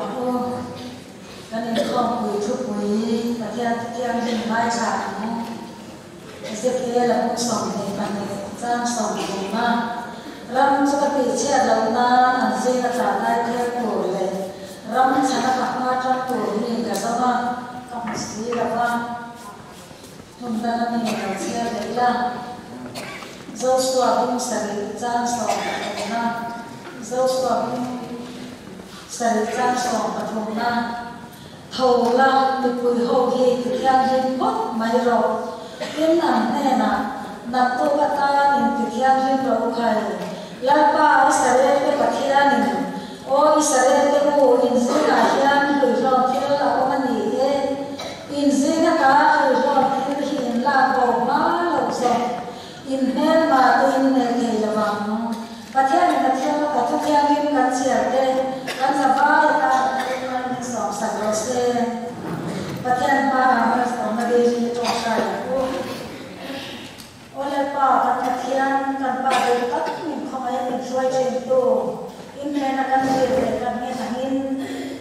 ang u. Kan inkhawmpui thupui Pathian Thianghlim ngaithla ang. Ezekiel-a bung 22 chang 30 a, Ram chu ka tihchhiat loh nan an zinga tla lai kher tur leh ram chhana ka hma tang tur mi ka zawng a, ka hmu si lo va. Hmun danga mi lo chhiar leh ila. Joshua bung sarih chang sawmpathumna Joshua bung sarih chang sawmpathumna Tho la, mipui ho hi ti thianghlim phawt mai rawh. Tin, an hnenah, Naktuk atan in ti thianghlim rawh u khai. Lalpa, Israel-te Pathianin, Aw Israel-te u, in zingah hian hluihlawn thil a awm a ni e. In zinga ta hluihlawn thil hi in lak bo hma loh zawk. In hmelma te in nei thei lo vang. Pathianin a thiam a ka thu thianghlim kan chhiar te, kan zavai atan a tharin mal min sawm sak rawh se. Pathian hmaah malsawmna dilin i tawngtai ang u. Aw Lalpa, kan Pathian, kan Pa deuh tak min khawngaih min hruai thin tu, in hnena kan dil leh kan ngen angin,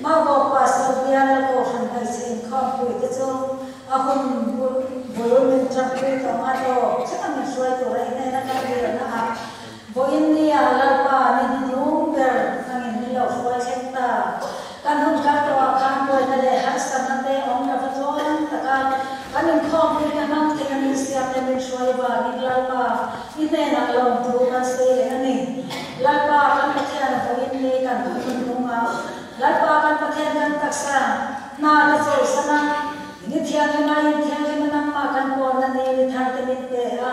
Maubawk Pastor bial la Kohhran hmeichhe inkhawmpui te chu a hun bul min tanpui tawh nga tawk thleng a min hruai tura i hnena kan dilna ah Vawiin nia Lalpa ni hnuhnung ber hmangin min lo hruai thleng ta. Kan hun kal tawhah khan buaina leh harsatna te awm lova tluang taka kan inkhawmpui te hmang thei a min siam leh min hruai avangin Lalpa i hnenah lawmthu kan sawi leh a ni. Lalpa kan Pathian vawiin ni kan hun hnuhnungah Lalpa kan Pathian kan taksa hna te chawisana ni thianghlim aiin thianghlim a nangmah kan pawnna ni ni thar te min pe a.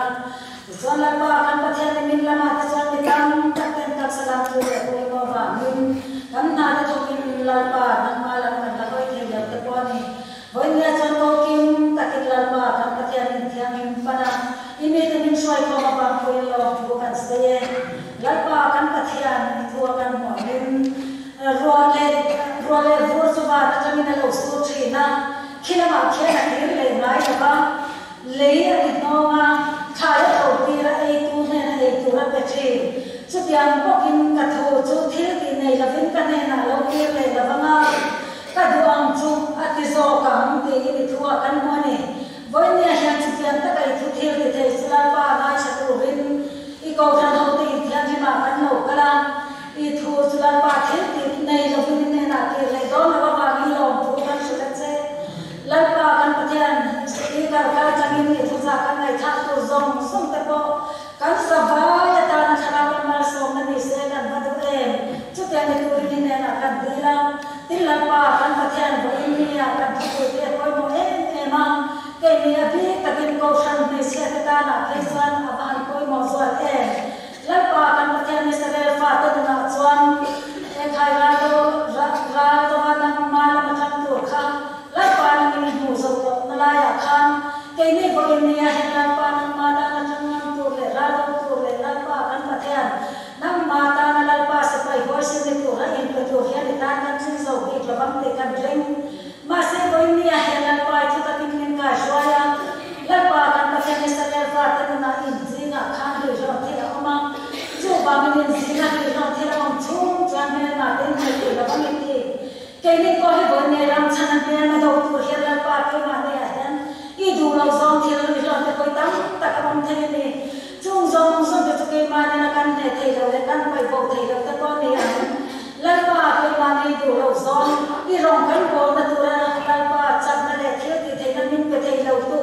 Tichuan Lalpa kan Pathian ni min lamah te chuan mi tam tak ten taksa lam thu leh pawimawh vangin kan hna te thawkin Lalpa nangmah lam kan la hawi thei lo te pawh a ni. Vawinia chuan ko kim takin Lalpa kan Pathian in thianghlim pan a, i mite min hruaikhawm avang pawhin lawm thu kan sawi e. Lalpa kan Pathian i thu a kan hmuangin ruah leh ruah leh vur chu van atangin a lo sur thin a, khi lamah khian a kir leh ngai lo va. Lei a ti hnawng a, thlai a tho tir a, eitu hnena ei tur a pe thin. Chutiang bawkin ka thu chu thil tih nei lovin ka hnenah lo tir leh lo vang a, ka duh ang chu a ti zawk ang tiin i thu ah kan hmu a ni. Vawinia hian chutiang taka i thu thil ti thei chu Lalpa ngaithla turin i kohhran hote inthianghlim ah kan lo kal a, i thu chu Lalpa thil tih nei lovin i hnenah tir leh dawn lo avangin lawmthu kan hrilh a che. Lalpa kan Pathian speaker kal tangin i thuchah kan ngaihthlak tur zawng zawng te pawh kan zavai atana thlarau kan malsawmna ni se kan va duh em? Chutiang ni turin i hnenah kan dil a, tin Lalpa kan Pathian vawiin nia kan thupui te a pawimawh em em a, keini a bik takin Kohhran hmeichhia te tanah phei chuan a va han pawimawh zual em? Lalpa kan Pathian Israel fate nunah chuan ekhai ral do ral dova nangma lama tang tur kha Lalpa nangin i hmuh zo tawh na laiah khan keini vawiin nia hian Lalpa nangma tana tang ngam tur leh ral do tur leh Lalpa kan Pathian nangma tana Lalpa sipai huaisen ni tura inpe tur hian i tan kan tling zo bik lovang tih kan ring. Mahse vawiin nia hian Lalpa i thutakin min kaihruai a, Lalpa kan Pathian Israel fate nunah in zingah khan hluihlawn thil a awm a, chuvangin in zingah hluihlawn thil a awm chhung chuan hmelma te in hmuh tur lo ang i ti. Keini pawh hi vawiin nia ram chhan a hmelma do tur hian Lalpa keimahniah hian i duh lo zawng thil hluihlawn te pawh i tam tak a awm thei a ni. Chung zawng zawng te chu keimah nena kan hneh thei lo leh kan paih bo thei lo te pawh a ni ang. Lalpa, keimahni duh lo zawng, i rawng kan bawlna tura Lalpa chakna leh thil tih theihna min pe thei lo tu,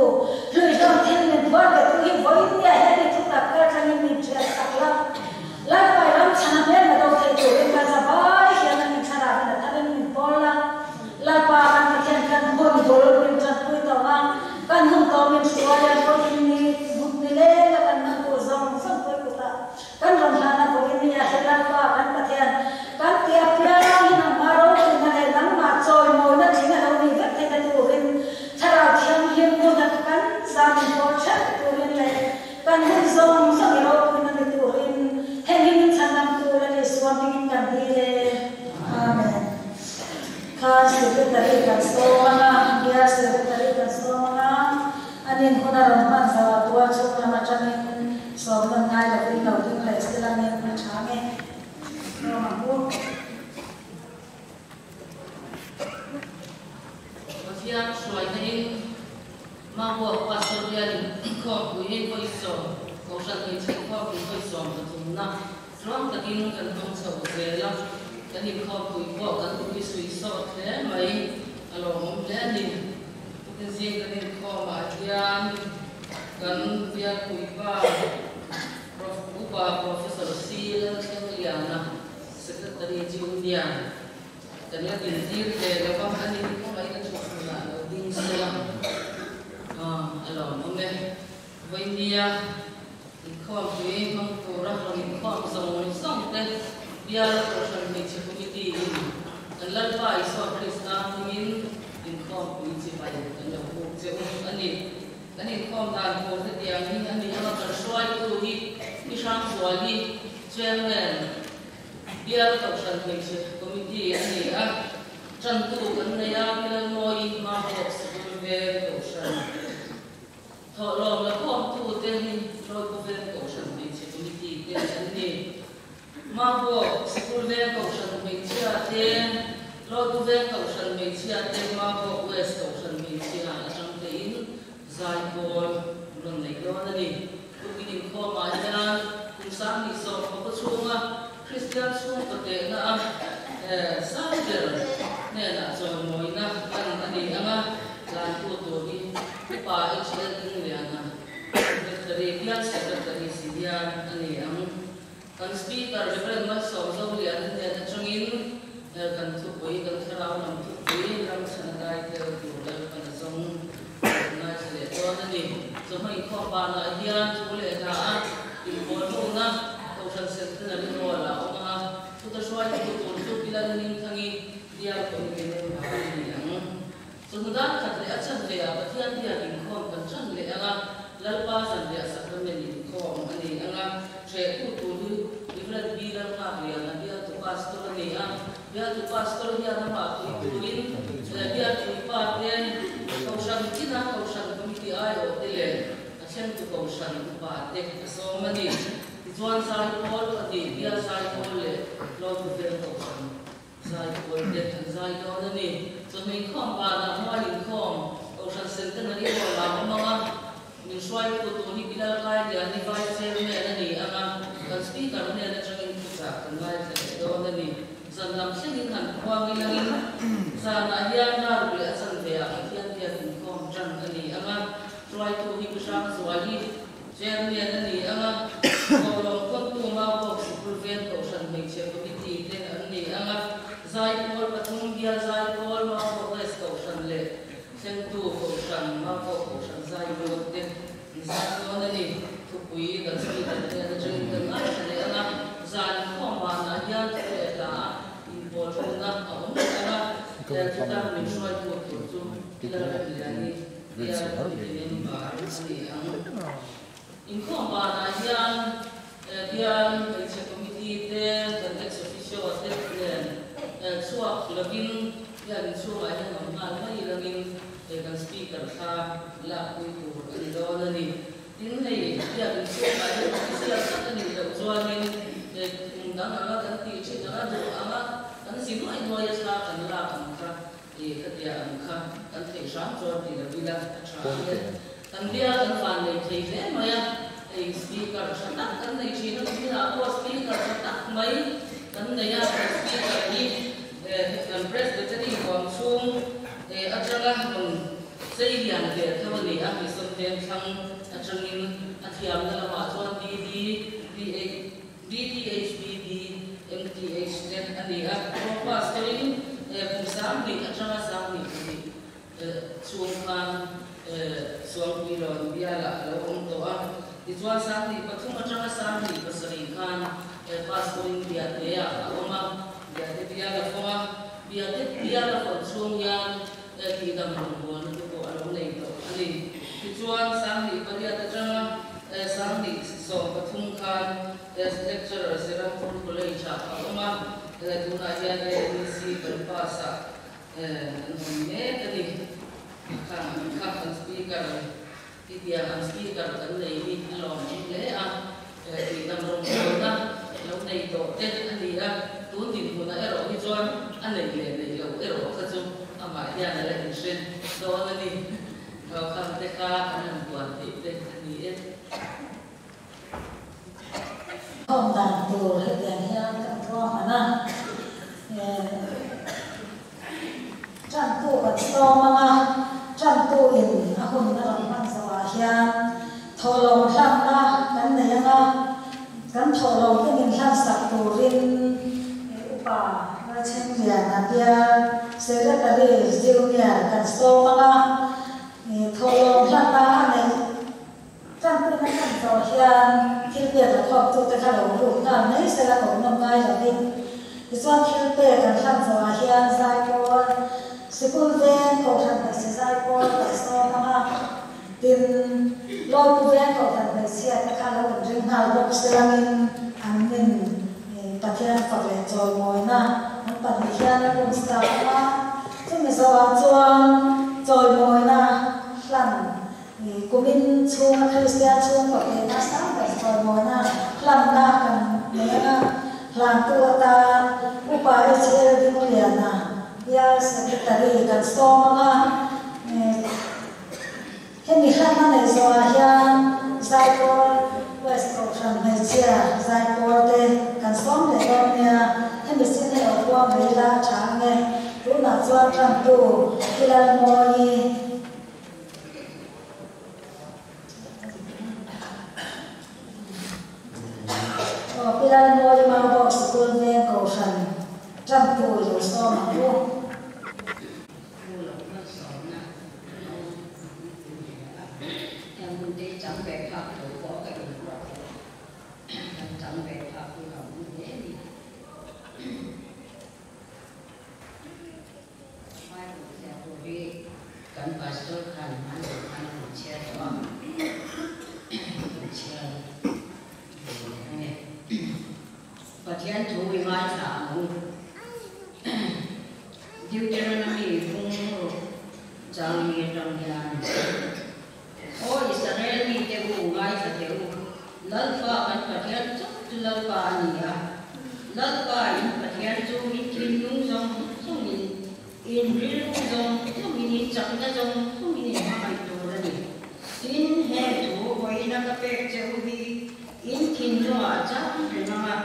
hluihlawn thil min phuar pe tu hi vawinia hian i thu tak kal thlangin min hriat sak la. Lalpa, i ram chhana hmelma do thei turin ka zavai hian a min thlarauin a tharin min pawl la. Lalpa, kan Pathian kan hun bul min tanpui tawh a, kan hun tawh min hruai a, vawiin ni ni lenga kan hman tur zawng zawng pawh i kutah kan rawn hlan a, vawiin ni ah hian Lalpa, kan Pathian, kan tih apiangin nangmah ropuina leh nangmah chawimawina tling a lo nih vek theihna turin Thlarau Thianghlim hmuna kan zan inpawl ṭheuh turin leh kan hun zawng zawng i ropuina ni turin heng hi min chhandam tur a ni suam hmingin kan dil e. Amen. Kha Secretary kan sawm ang a, Bial Secretary kan sawm ang a, anin hun a rawn hman zo a tual chhung lam atangin sawm nawn ngai lovin lo ding leh se langin a tha nge. Sawm ang u. Pathian hruaina in Mahua Pastor bialin khawmpui hi vawi sawm, Kohhran hmeichhe inkhawmpui vawi 13na tluang takin kan hmang chho zel a, kan inkhawmpui pawh kan pui sui sawt hle mai, a lawmawm hle a ni. Tukin zing kan inkhawmah hian kan bialpuipa Prof. Upa Professor C. Lalthlengliana, Secretary Junior, Kan la din tir ve lo va, a ni kawngaiin a chhuah hmunah lo ding sela a lawmawm e. Vawinia inkhawmpui hmang tura rawn inkhawm zawng zawng te bial Kohhran Hmeichhe Committee in kan Lalpa Isua Krista hmingin inkhawmpui chibai kan lo buk che u a ni. Kan inkhawm dan tur hetiang hi a ni anga kan hruaitu hi Pi Hrangzuali, Chairman, Bial Kohhran Hmeichhe Committee a ni a, tantu kan nei a, Pilalmawi Hmahawk Sikul Veng Kohhran thawhlawm la khawmtute hi Rawlpu Veng Kohhran Hmeichhe Committee te an ni. Hmahawk Sikul Veng Kohhran Hmeichhia te, Rawlpu Veng Kohhran Hmeichhia te, Hmahawk West Kohhran Hmeichhia atang tein zaipawl rawn nei dawn a ni. Tukin inkhawmah hian kum 20 pakua chhunga Kristian chhungkaw tehna a sang ber hnenah chawimawina hman a ni ang a, tlantu tur hi Upa HL Dingliana, Secretary, Bial Secretary si hian a ni ang. Kan Speaker Rev. Malsawm Zoliana hnen atangin kan thupui, kan thlarau lam thupui ram chhan a dai tel tur Lalpan a zawng kan ngaithla leh dawn a ni. Chawhma inkhawm banah hian thu leh hla a inpawlhona Kohhran Centenary Hall ah awm ang a, chuta hruaitu tur chu Pi Lalhmingthangi Bial Committee member a ni ang. Chawhnu dan khat leh a chan ve ah Pathian biak inkhawm kan ṭan leh ang a, Lalpa zanriah sacrament inkhawm a ni ang a, hrehtu tur hi Reverend Pi Lalnghakliana bialtu pastor a ni a, bialtu pastor hian amah pui turin bialpui pa te, Kohhran tina Kohhran Committee aiawh te leh a thlengtu Kohhran upa te a sawm a ni. Tichuan Zaipawl pahnih, Bial Zaipawl leh Lawmpu Veng Kohhran. Zai pawl te an zai dawn a ni. Chawhnu inkhawm banah mual inkhawm Kohhran Centenary Hall ah awm ang a, min hruaitu tur hi Pi Lalkailian hi Vice Chairman a ni ang a, kan Speaker hnen atangin thuchah kan ngaithla leh dawn a ni. Zan lam thlengin han khuang ilangin zanah hian raruk leh a chanve ah Pathian biak inkhawm tan a ni ang a, hruaitu hi Pi Hrangzuali, Chairman a ni ang a, Kawlawm Kawttu Maubawk Sikul Veng Kohhran Hmeichhe Committee te an ni ang a, Zaipawl pathum bial Zaipawl Maubawk West Kohhran leh Thlengtu Kohhran Maubawk Kohhran Zaipawl te an zai dawn a ni. Thupui kan speaker hnen atangin kan ngaithla leh ang a, zan inkhawm banah hian thu leh hla a inpawl hona a awm leh ang a, chuta min hruaitu tur chu Lalremliani Inkhawm banah hian bial hmeichhe committee te kan ex officio te nen chhuak lovin bial inchhungah hian awm nghal mai langin kan speaker thla lakpui tur a ni dawn a ni. Tin, hei bial inchhungah hian official tak a nih loh chuanin kum dang anga kan tih thin anga duh anga kan zi nuai nuai a thla kan lak ang kha. I khatia ang kha kan theih hram chuan ti lo ila a tha ang e. Kan bia kan van nei thei hle mai a, hei speaker tha tak kan nei thin a, tunah pawh speaker tha tak mai kan nei a, kan speaker hi kan presbytery huam chhung atanga rawn chei lian ve tho a ni a, Mission Vengthlang atangin a thiamna lamah chuan BD, BH, DTHBD, MTH te a ni a, Pro Pastor-in kum 2000 atanga 22 chhung khan Suangpuilawn bialah a lo awm tawh a. Tichuan 23 atanga 27 khan Pastor-in Biate-ah a awm a, Biate bial a fawng a, Biate bial a fawn chhung hian tihdam rawngbawlna te pawh a lo nei tawh a ni. Tichuan 28 atanga 2013 khan Lecturer Serampur College ah a awm a, tunah hian AMEC kan pass ah an awm mek a ni. Khang ang kha kan speaker titiang ang speaker kan nei hi a lawmawm hle a, tihdam rawngbawlna lo nei tawh te a ni a, tun dinhmunah erawh hi chuan a nei leh nei lo erawh kha chu amah. Amah hian a la inhre dawn a ni. Thawhkham te kha kan han buan theih te a ni e. Khawm dan tur hetiang hian kan ruahman a, Tantu kan sawm ang a, tantu in a hun a rawn hman zawhah hian thawhlawm hlanna kan nei ang a, kan thawhlawm te min hlansak turin Upa Lalchhengliana bial Secretary Junior kan sawm ang a, thawhlawm hlanna a neih Tanpuina hman zawh hian thil pek la khawptute kha lo lut nghal mai sela ko nawm ngai lovin. Tichuan thil pek an hlan zawhah hian zaipawl, sikul veng kohhran hmeichhe zaipawl kan sawm ang a, tin Lawipu veng kohhran hmeichhia te kha lo inring nghal bawk selangin an nin Pathian fak leh chawimawina an pahnih hian a hun start ang a, chumi zawhah chuan chawimawina hlan Kumin chhunga Kristian chhungkaw pehna sang ber chawimawina hlanna kan nei ang a, hlantu atan Upa HL Dingliana bial Secretary kan sawm ang a. Hemi hlanna neih zawhah hian Zaipawl West Kohhran hmeichhia Zaipawl te kan sawm leh dawn nia, hemi chin hi lo huam rei la a tha ang e. Tunah chuan tantu Pi Lalmawii. Aw Pi Lalmawii Maubawk Sikul Veng Kohhran Ṭantu i lo sawm ang u. Thu lo hmalsawmna an awm an ti hle a, heng hun te hi chang ve phak tho pawh ka inruat lo a, kan chang ve phak hi ka awm hle a ni. Bible chhiar tur hi kan pastor khan an lo khan a han chhiar tawh a, kan chhiar ve leh ang e. Pathian thu i ngaithla ang u. Deuteronomy bung ruk chang hi atang hian, Aw Israel mite u, ngaithla teh u, Lalpa kan Pathian chauh chu Lalpa a ni a, Lalpa in Pathian chu in thinlung zawng zawngin, in rilru zawng zawngin, in chakna zawng zawngin in hmangaih tur a ni. Tin, heng thu vawiina ka pek che u hi in thinlungah a chang reng ang a,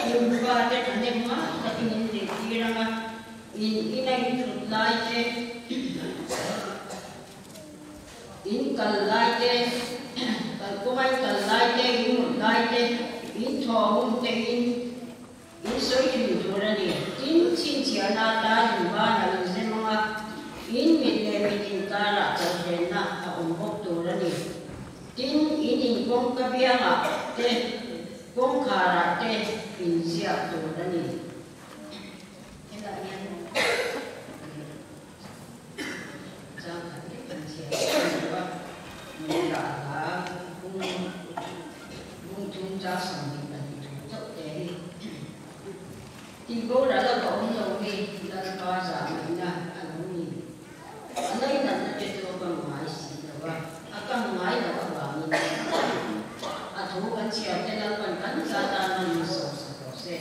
in fate thahnem ngai takin in zirtir ang a, in ina in thut lai te, In kal lai te, kalkawnga in kal lai te, in mut lai te, in thaw hun te in in sawi thin tur a ni. Tin, chhinchhiahna atan in banah in zem ang a, in mit leh mit inkarah chawhrenna a awm bawk tur a ni. Tin, in inkawngka biangah te, kawngkharah te in ziak tur a ni. Helaiah hian. Chang khat lek kan chhiar a ni lo a, min rah hla bung bung thum chang 22 thu chauh te hi tih boral a ka awm lo hi Lalpa zah ngaihna a lo ni. A lainatna te chu a kang ngai si lo a, a kang ngai loh avangin a thu kan chhiar te Lalpan kan za tan a min sawmsak rawh se.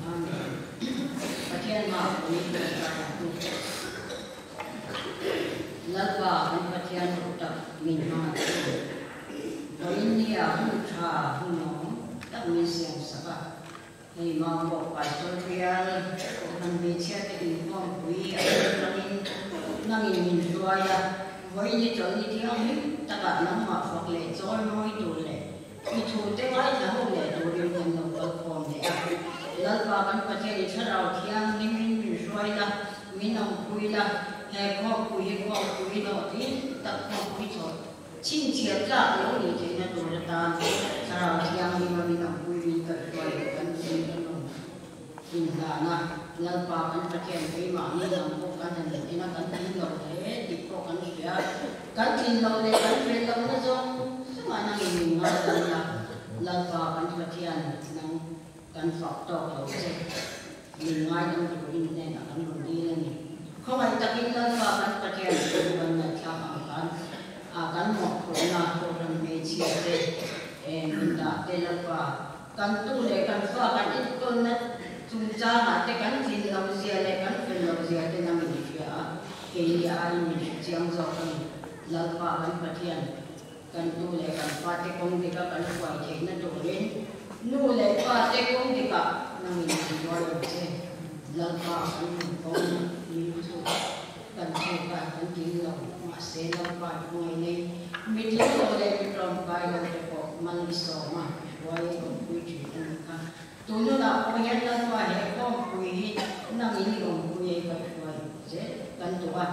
Amen. Pathian hma pui Lalpa tu Lalpa kan Pathian duh tak min hmangaih tu vawiin nia hun tha hun awm tak min siam sak a, hei Maumbawk Pastor bial Kohhran hmeichhia te inkhawmpui a lo tangin nangin min hruai a, vawiin i chawlhni thianghlim takah nangmah fak leh chawi mawi tur leh I thute ngaithla ho leh turin kan lo kal khawm leh a. Lalpa kan Pathian i Thlarau Thianghlimin min hruai la, min awmpui la, he khawmpui hi khawmpui hlawhtling tak khawmpui chawh chhinchhiah tlak lo nih theihna tur atan Thlarau Thianghlima min awmpui min kaihruai leh kan thil kan rawn inhlana Lalpa kan Pathian keimahni lam pawh kan han en a, kan tling lo hle tih pawh kan hria. Kan tlin loh leh kan fel lohna zawng zawngah nangin min ngaidam la, Lalpa kan Pathian nang kan fak tawk lo che, min ngaidam turin hnenah kan rawn dil a ni. Khawngaih takin Lalpa kan Pathian chu kan ngaihthlak ang khan a kan mawhphurhna Kohhran hmeichhia te min dah te Lalpa kan tu leh kan fa kan enkawlna chungchangah te kan tlin lohzia leh kan fel lohzia te nangin i hria a. Keini aiin min hre chiang zawk a ni. Lalpa kan Pathian, kan tu leh kan fate kawng dika kan hruai theihna turin nu leh pa te kawng dikah nangin min hruai ang che. Lalpa kan nun kawng min chhuk kan chhuk a, kan tling lo. Mahse Lalpa thu ngainei mi tling lo leh mi tlawmkai lo te pawh mal i sawm a, i hruai i awmpui thin a nih kha. Tununah pawh hian Lalpa he khawmpui hi nangin i awmpui a i kaihhruai zel kan duh a,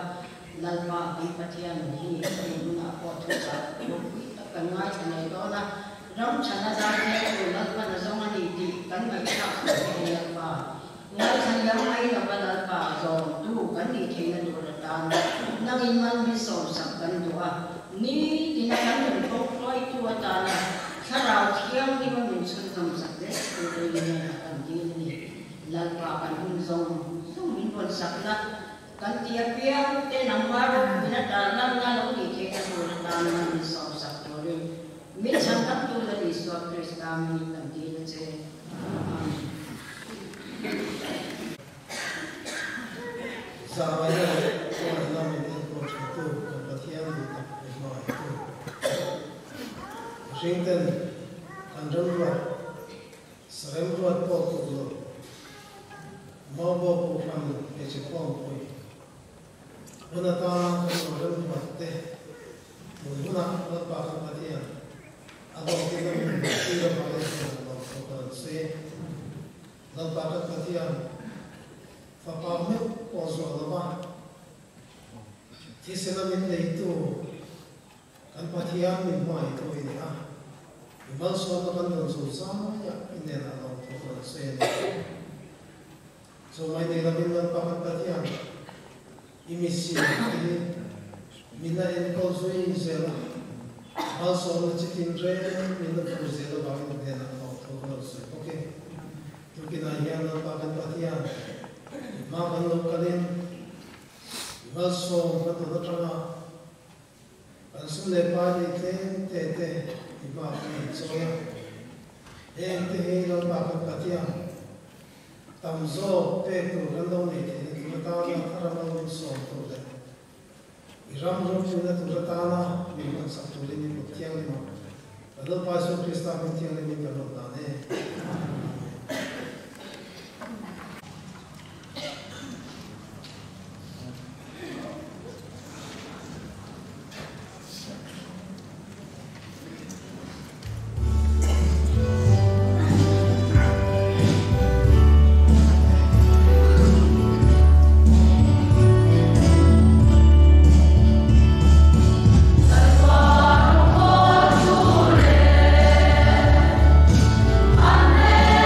Lalpa kan Pathian hi tununah pawh thuchah ropui tak kan ngaithla ngei dawn a, ram chhana zai zel tur Lalpan a zawng a ni tih kan ngaihthlak tur hi Lalpa ngaithla liam mai lova Lalpa zawmtu kan nih theihna tur atan nangin mal min sawmsak kan duh a, nitina kan nun kawnghruaitu atana Thlarau Thianghlima min chhunzawm sak zel tur in hnenah kan dil a ni. Lalpa kan hun zawng zawng min vawn sakna kan ti apiang te nangmah ropuina tarlanna lo nih theihna tur atana min sawmsak turin min chhandamtu Lal Isua Krista hmingin kan dil a che. Amen. Zahngaihna leh khawngaihna min enkawl thintu kan Pathian duh tak min hmangaihtu. Mihringten kan remruat, saremruat pawh tuk lo, Maubo Kohhran hmeichhe khawmpui hun atana kan lo remruat te tun hunah Lalpa kan Pathian a hlawhtlinna min hmuhtir avangin hmun lo thawk an sawi. Lalpa kan Pathian Fapa meuh pawh zuah lova thisena min neitu kan Pathian min hmangaihtu i ni a, i malsawmna kan dawn zo zaiah i hnenah lawmthu ka rawn sawi a ni. Chumai nei lovin Lalpa kan Pathian i misi te hi min la enkawl zui zel a, malsawmna chitin reng min la phur zel avangin i hnenah lawmthu ka rawn sawi bawk e. Tukinah hian Lalpa kan Pathian i hma kan lo kalin i malsawm kan dawn atanga kan sum leh pai nei tlem te te i hma kan rawn chawi a. Heng te hi Lalpa kan Pathian tam zawk pek tur kan lo nei theihna tur atana thar a mal min sawm tur leh i ram ropuina tur atana min hmansak turin i kut thianghlim a, kan Lalpa Isua Krista hming thianghlimin kan rawn dan e. Amen.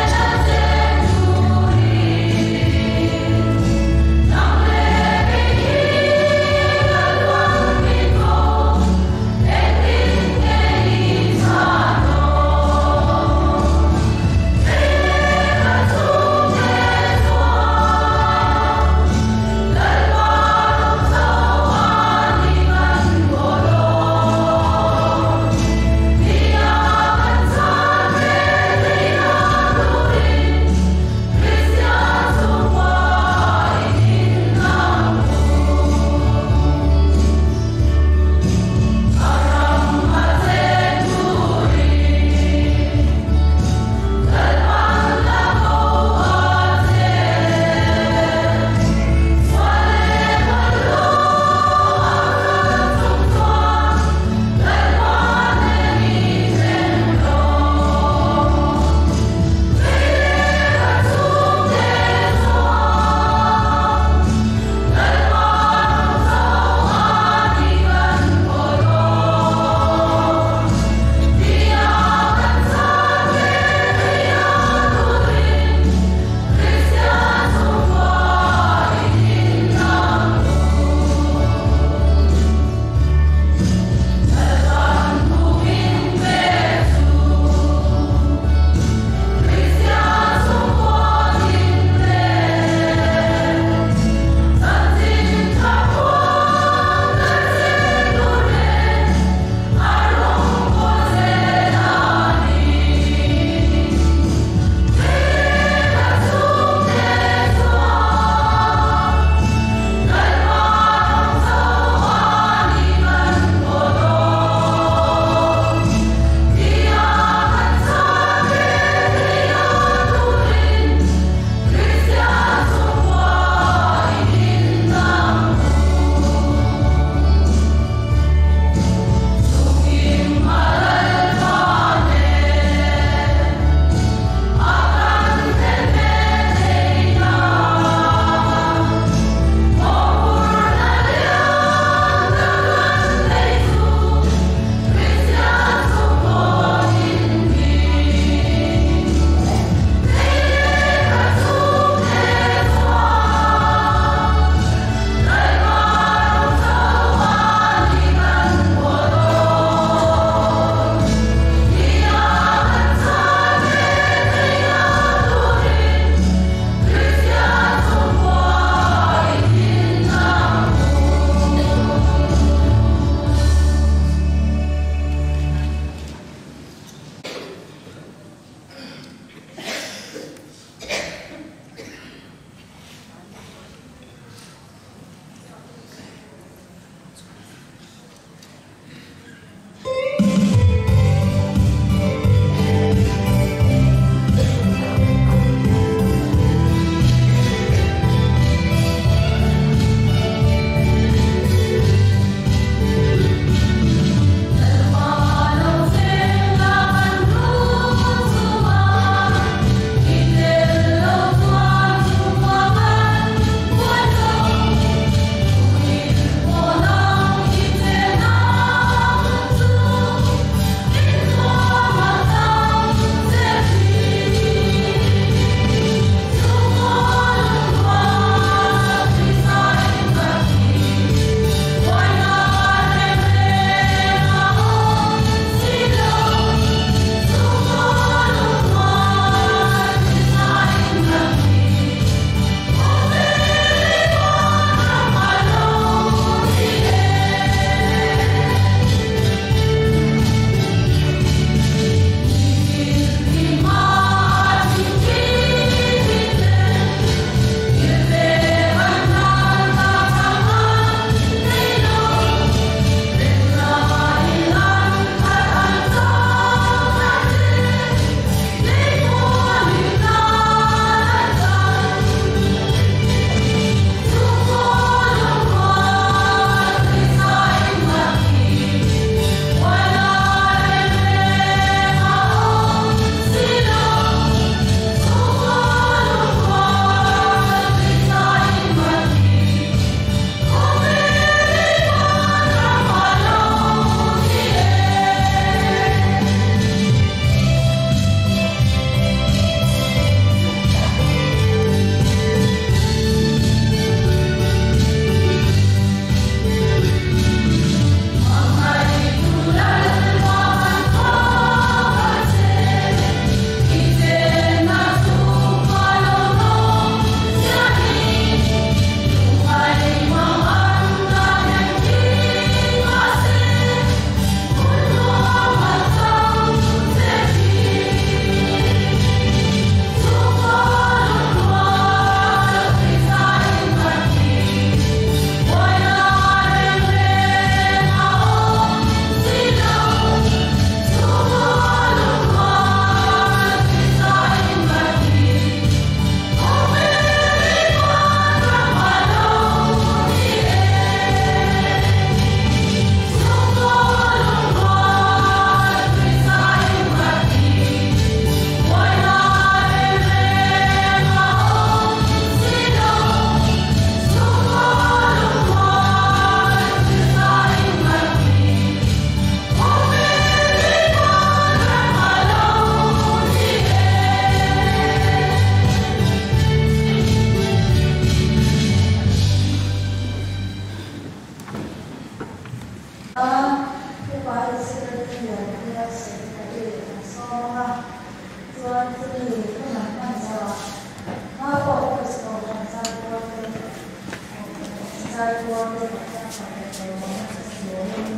te Pathian fak leh chawimawi sa turin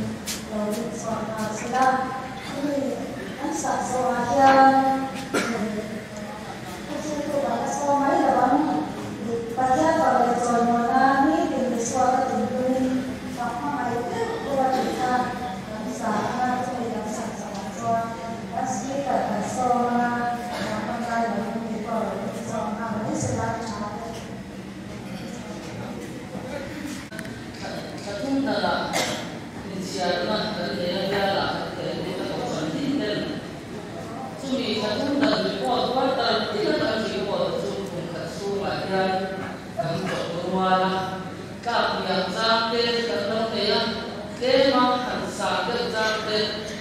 lo rin chhuak nghal sela. Hemi an sak zawhah hian a thiltu kan la sawi mai lo ang. Pathian fak leh chawimawina nitin misuaka tintumin fak hmangaih deuh deuh a tih kha kan sa anga chumi kan sak zawhah chuan kan speaker kan sawm anga kan hmangai lo in mi pawh lo rin chhuak nghal mai sela a tha e. Thla thum danah inchhiarna kan nei a, bialah kan tel lut a kohhran tin ten. Chumi thla thum dan report quarter tin atang report chu kum khat chhungah hian kan chawp rual a, tlak hniam chang te kan lo nei a, tlema han sang deuh chang te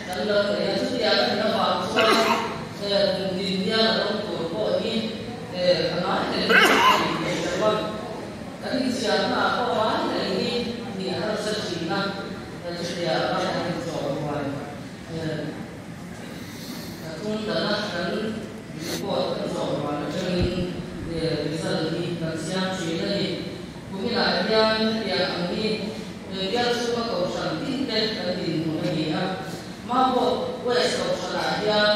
kan lo nei a, chutiang a nih avang chuan kum tin hian a rawng tur pawh hi a ngai reng a ni thei lo a. Kan inchhiarna ah pawh ngai reng hi nih a harsa thin a, chutia a kan inchawh rual thum dana kan report kan zawh rual atangin result hi kan siam thin a ni. Kuminah hian hetiang ang hi bial chhunga kohhran tin te kan dinhmun a ni a. Mamawh West kohhranah hian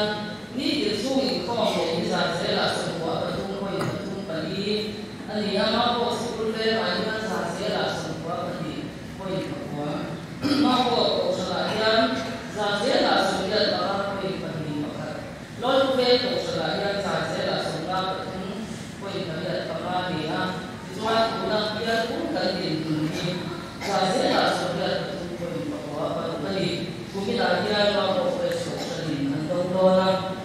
nitin chhung inkhawm leh nizan zelah 93.34 a ni a, Mamawh sikul vengah hian zan zelah 92.9. Mamawh kohhranah hian zan zelah 85.21. Lawlpu veng kohhranah hian zan zelah 53.85 a ni a, tichuan tuna bial pum kan dinhmun hi zan zelah 83.96 a ni. Kuminah hian Mamawh West kohhranin an dawng dawn a.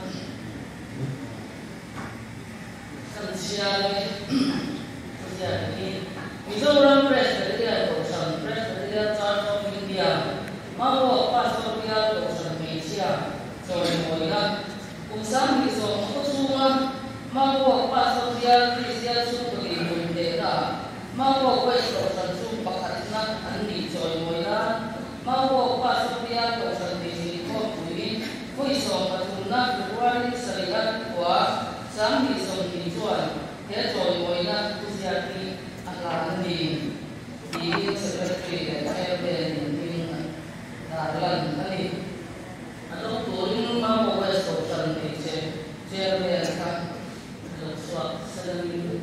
Kan chhiar e, thuziak hi Mizoram Presbyterian Kohhran, Presbyterian Church of India, Mamawh Pastor Bial Kohhran Hmeichhia chawimawina kum 2020 chhunga Mamawh Pastor Bial Kristian chhungkaw dinhmun tehna Mamawh West Kohhran chu pakhatna an nih chawimawina Mamawh Pastor Bial Kohhran Hmeichhe Inkhawmpui vawi 13na February ni sarih a khua 2020 chuan he chawimawina thuziak hi a hlan a ni tiin Secretary leh Chairman in hming tarlan a ni. A dawng turin Mamawh West Kohhran hmeichhe Chairman kha lo chhuak selamin.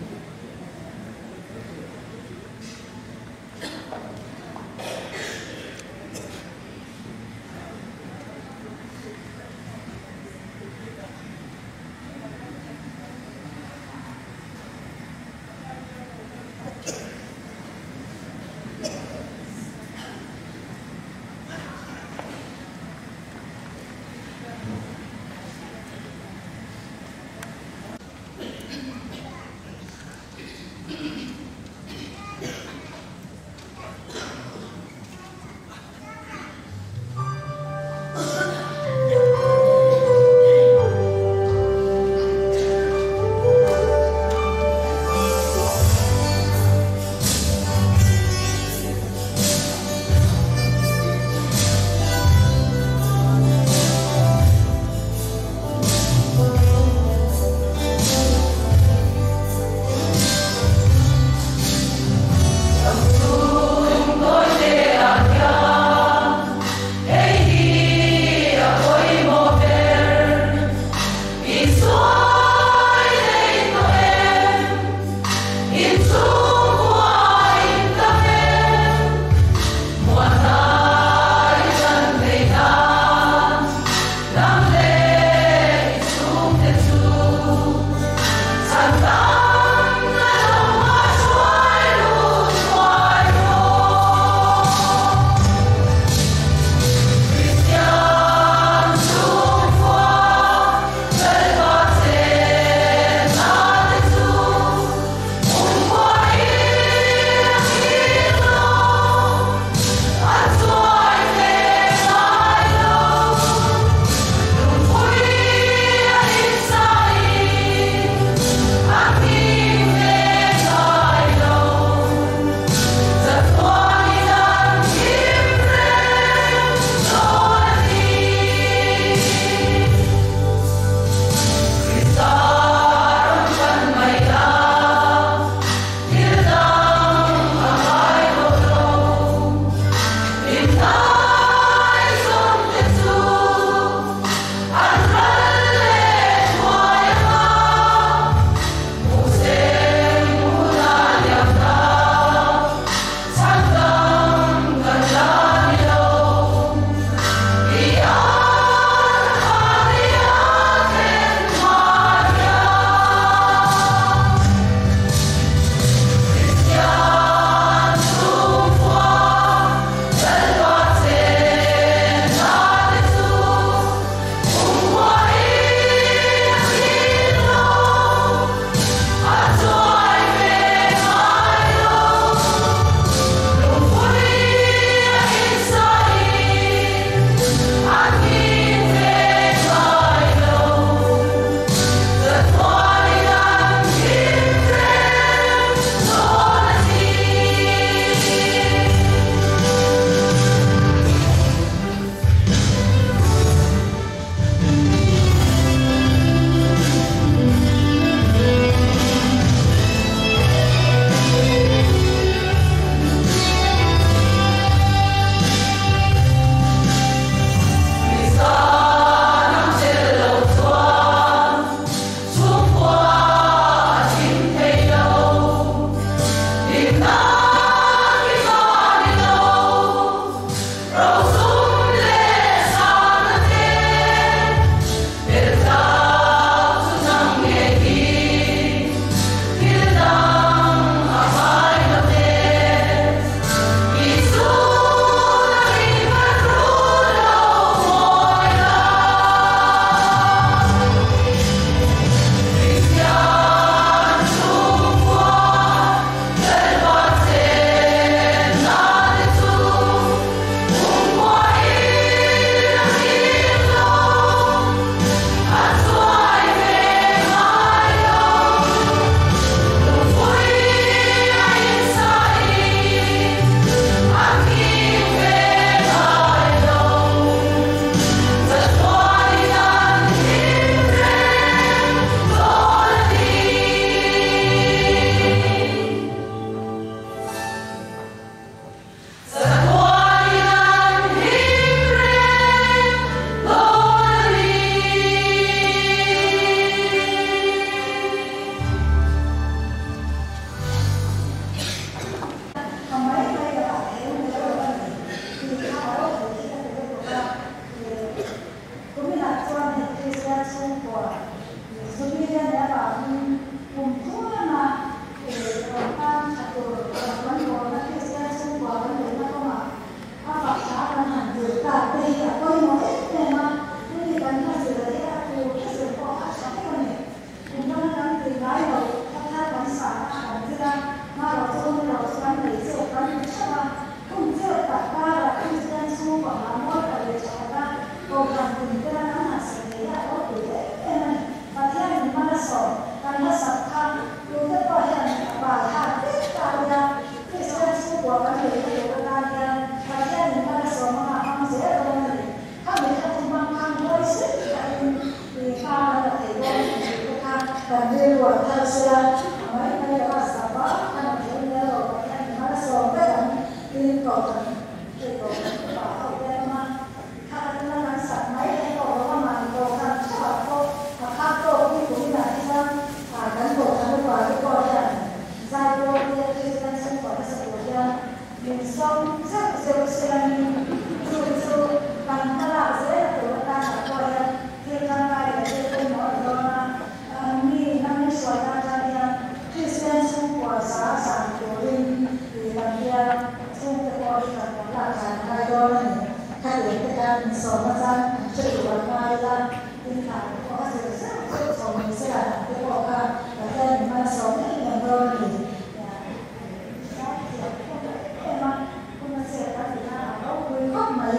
kum tena kan han sak thei hi a ropui em em a ni. Pathianin hmana sawm kan la sak kha tute pawh hian a pai har vek ta a nia. Kristian chhungkua kan neihna tur atan hian Pathianin hmana sawm anga hmang zel dawn a ni. Khami kha chu hmang khang huai zet takin hma kan la thei dawn tih te kha kan rilru a thar sela a mai mai lo a, sapa khan a thei nia lo Pathianin hmana sawm vek ang tin kohhran hei kohhran upa ho te an awm a. Kha ka tuna kan sak mai thei tawh lo a, mahni kohhran theuhah pawh a khak tawk hi kuminah hi chuan kan kohhran upa te pawh hian zai pawl te Kristian chhungkua hmasa tur hian min sawm zeuh zeuh selamin chu chu kan hmalak zel a tur atanah pawh hian thil tangkai leh thil pawimawh a ni dawn a, mi hnam min hruaina atang hian Kristian chhungkua za zan turin kan bial chhungte pawh hi kan lo lak dan a ngai dawn a ni. Khatiang te khan insawm atang an hre tur an ngai ila, tin thlah te pawh a zir zeuh zeuh chho mai se la dang te pawh kha Pathianin hman a sawm em em dawn a ni. Zaithiam pawh ka em em a, hun a chet a ti khan a ropui khawp mai.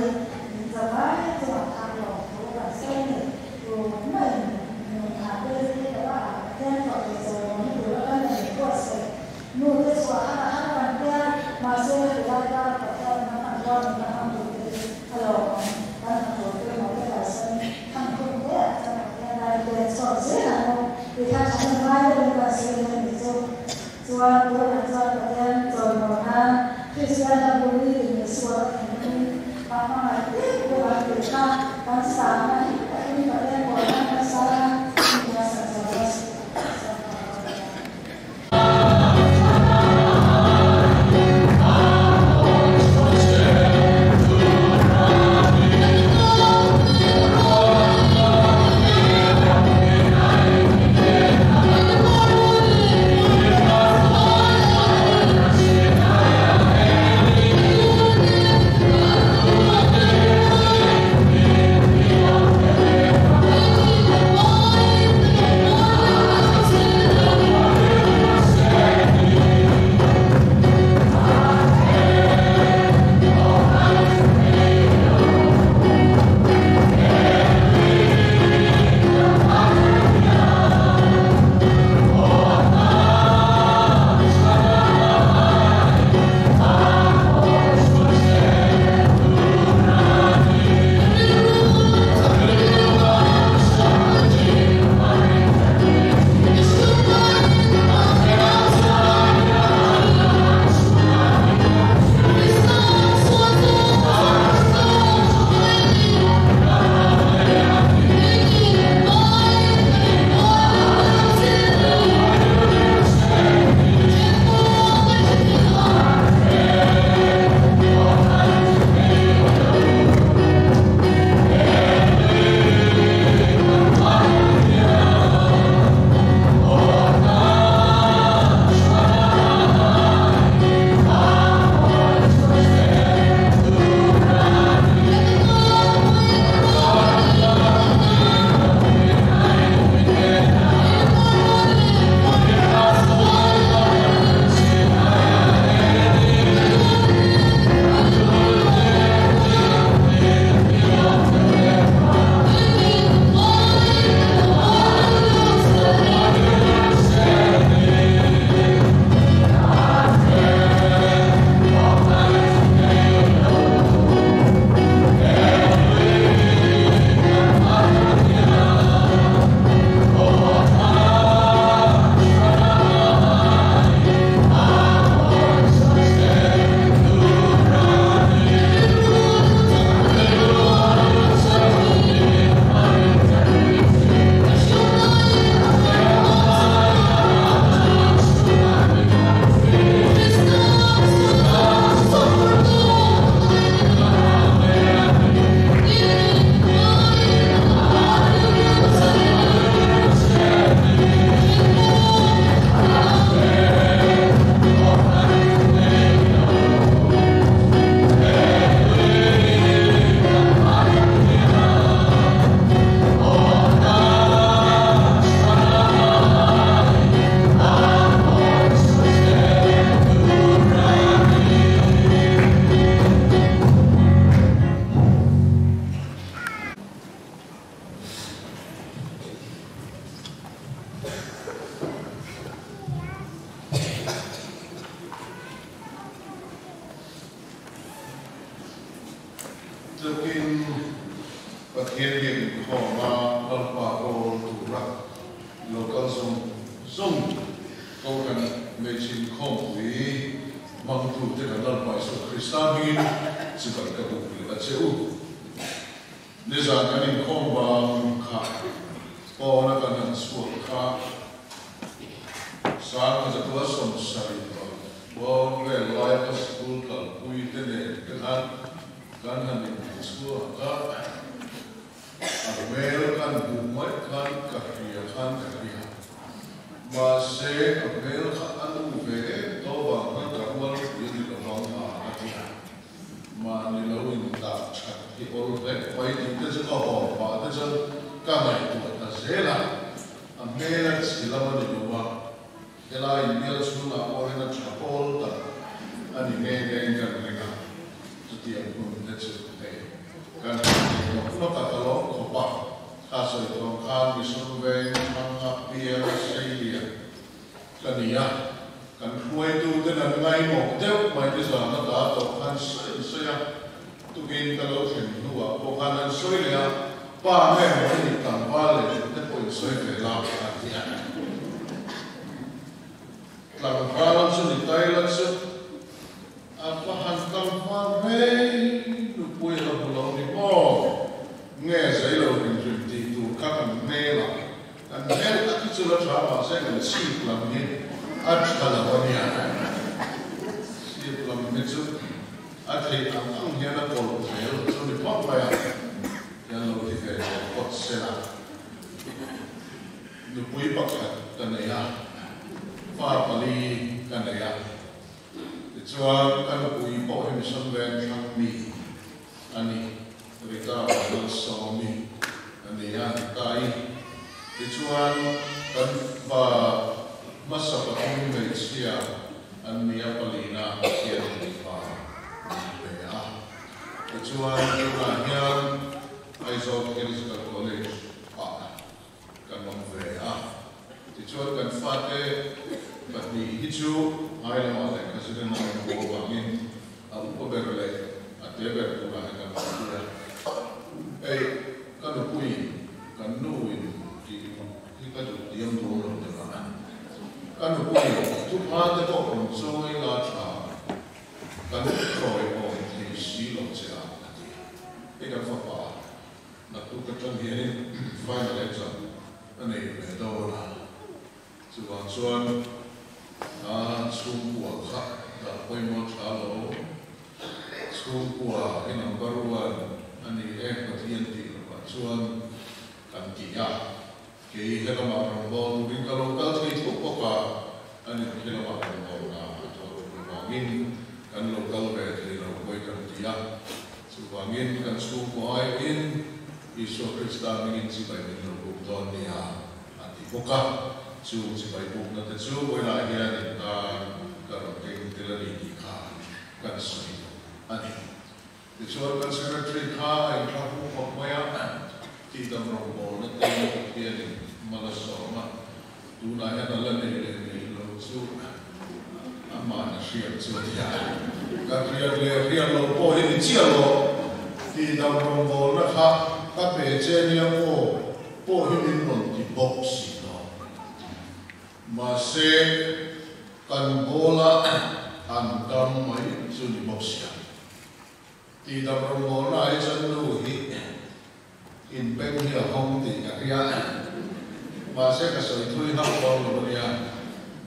Min zavai chungah khan lawmthu kan sawi a ni. Tu maiin nun thah te hi lo a Pathian fak leh chawimawi tur a kan en buatsaih Nu te chhuah kha a har kan tia, mahse heti lai kara Pathian in a hman rual min a hmang duh te hi a lawmawm. Kan hna tur pawimawh te kalsan hman hun hle ah chuan Pathian lai pen chhuak zel ang u tih kha tha hnem ngai deuhin kan sawi leh a nih chu. Chuan tunah chuan Pathian chawimawi nan Kristian hla bu ni tin Isua ka thinlungin ka hmangaih dik bawk ang tih kha kan sahna hi takin Pathian pawl nan kan sa a, mi a sak zo a. Pathian biak inkhawma Lalpa rawl tura lo kal zawng zawng Kohhran hmeichhe inkhawmpui hmangtute kan Lalpa Isua Krista hmingin chibai ka buk leh a che u. Nizan kan inkhawm vang kha pawna kan han chhuak kha sang zatua 70 bawr vel laia ka sikul kalpui te nen te khan kan han inhmu chhuak a, a hmel kan hmuh mai khan ka hria khan ka hria. Mahse a hmel kha a nu ve em tawh vang khan ka rual pui a ni lo vang a a ti a. Mahni lo indah that hi awl hlek mai tih te chu ka hawn pah te chuan ka ngaihtuah ta zel a, a hmel a chi lam a ni lo a, helai inbial chhungah pawh hian a tha pawl tak a ni nghe nghe in kan ring a, chutiang hun te chu hei kan han ti nawk nawk a, ka lawm khawp a, kha sawi thawng khan Mission Veng hmanga piang Seilia Ka ni a, kan hruaituten an ngaimawh deuh mai te zan a ta tawh khan sawi an sawi a, tukin ka lo thlen hnuah pawh khan an sawi leh a, pa nge maw i nih tlangval leh tih te pawh in sawi ve la a ti a. Tlangval chu ni tai la chu a va han tlangval rei nupui a la hmu lo ni maw? Nge zei lo hrim hrim tih tur kha kan hmel ah Kan hmel tak hi chu la tha mahse kan chhip lam hi a tha lo a nia. Chhip lam hi chu a theih ang ang hian a kawlh zel chu ni phawt mai a, hian lo ti ve zel phawt se la. Nupui pakhat ka nei a, fa pali ka nei a, tichuan ka nupui pawh hi Mission Veng thlang mi a ni. Rita Lalsawmi a ni a, Rita-i. Tichuan, kan fa hmasa pathum hmeichhia an ni a, palina hian mipa an ni ve a. Tichuan, tunah hian Aizawl Theological College ah kan awm ve a. Tichuan, kan fate pahnih hi chu ngai lamah lehkha zirin an awm haw avangin a upa ber leh a te ber turah hian kan awm pui a. Hei, ka nupuiin, kan nuin tih hi ka duh diam dawn lo deuh a. Ka nupuiin thupha te pawh rawn chawi la tha, kan tawiawm thei si lo che a, a ti. Hei kan fapa Naktuk atang hianin final exam a nei ve dawn a, chuvang chuan a chhungkua kha dah pawimawh tha lo. Chhungkua hi number one a ni e Pathian tih lovah chuan kan ti a, kei helamah rawngbâwl turin ka lo kal thei tho bawk a, ani khilamah rawngbâwlna a thawh ṭul avangin kan lo kal ve thei lo pawi kan ti a. Chuvangin kan chhungkaw aiawhin Isua Krista hmingin chibai min lo buk dawn nia a ti bawk a. Chung chibai bukna te chu vawilah hian in tan ka rawn keng tel a ni tih kha kan sawi duh a ni. Tichuan kan Secretary kha a inthlahpung khawp mai a, tihdam rawngbawlna te Pathianin mal a sawm a, Tunah hian a la nei leh nei lo chu amah na hriat chu a nia. Ka hriat leh hriat loh pawh hi ni chiah lo. Tihdam rawngbawlna kha ka pe che nia aw pawh hi min rawn ti bawk si lo. Mahse, kan bawla an dam mai chu ni bawk sia. Tihdam rawngbawlna ah hi chuan nu hi In beng hi a hawng tih ka hria a, mahse ka sawi thui hauh dawn lo a nia,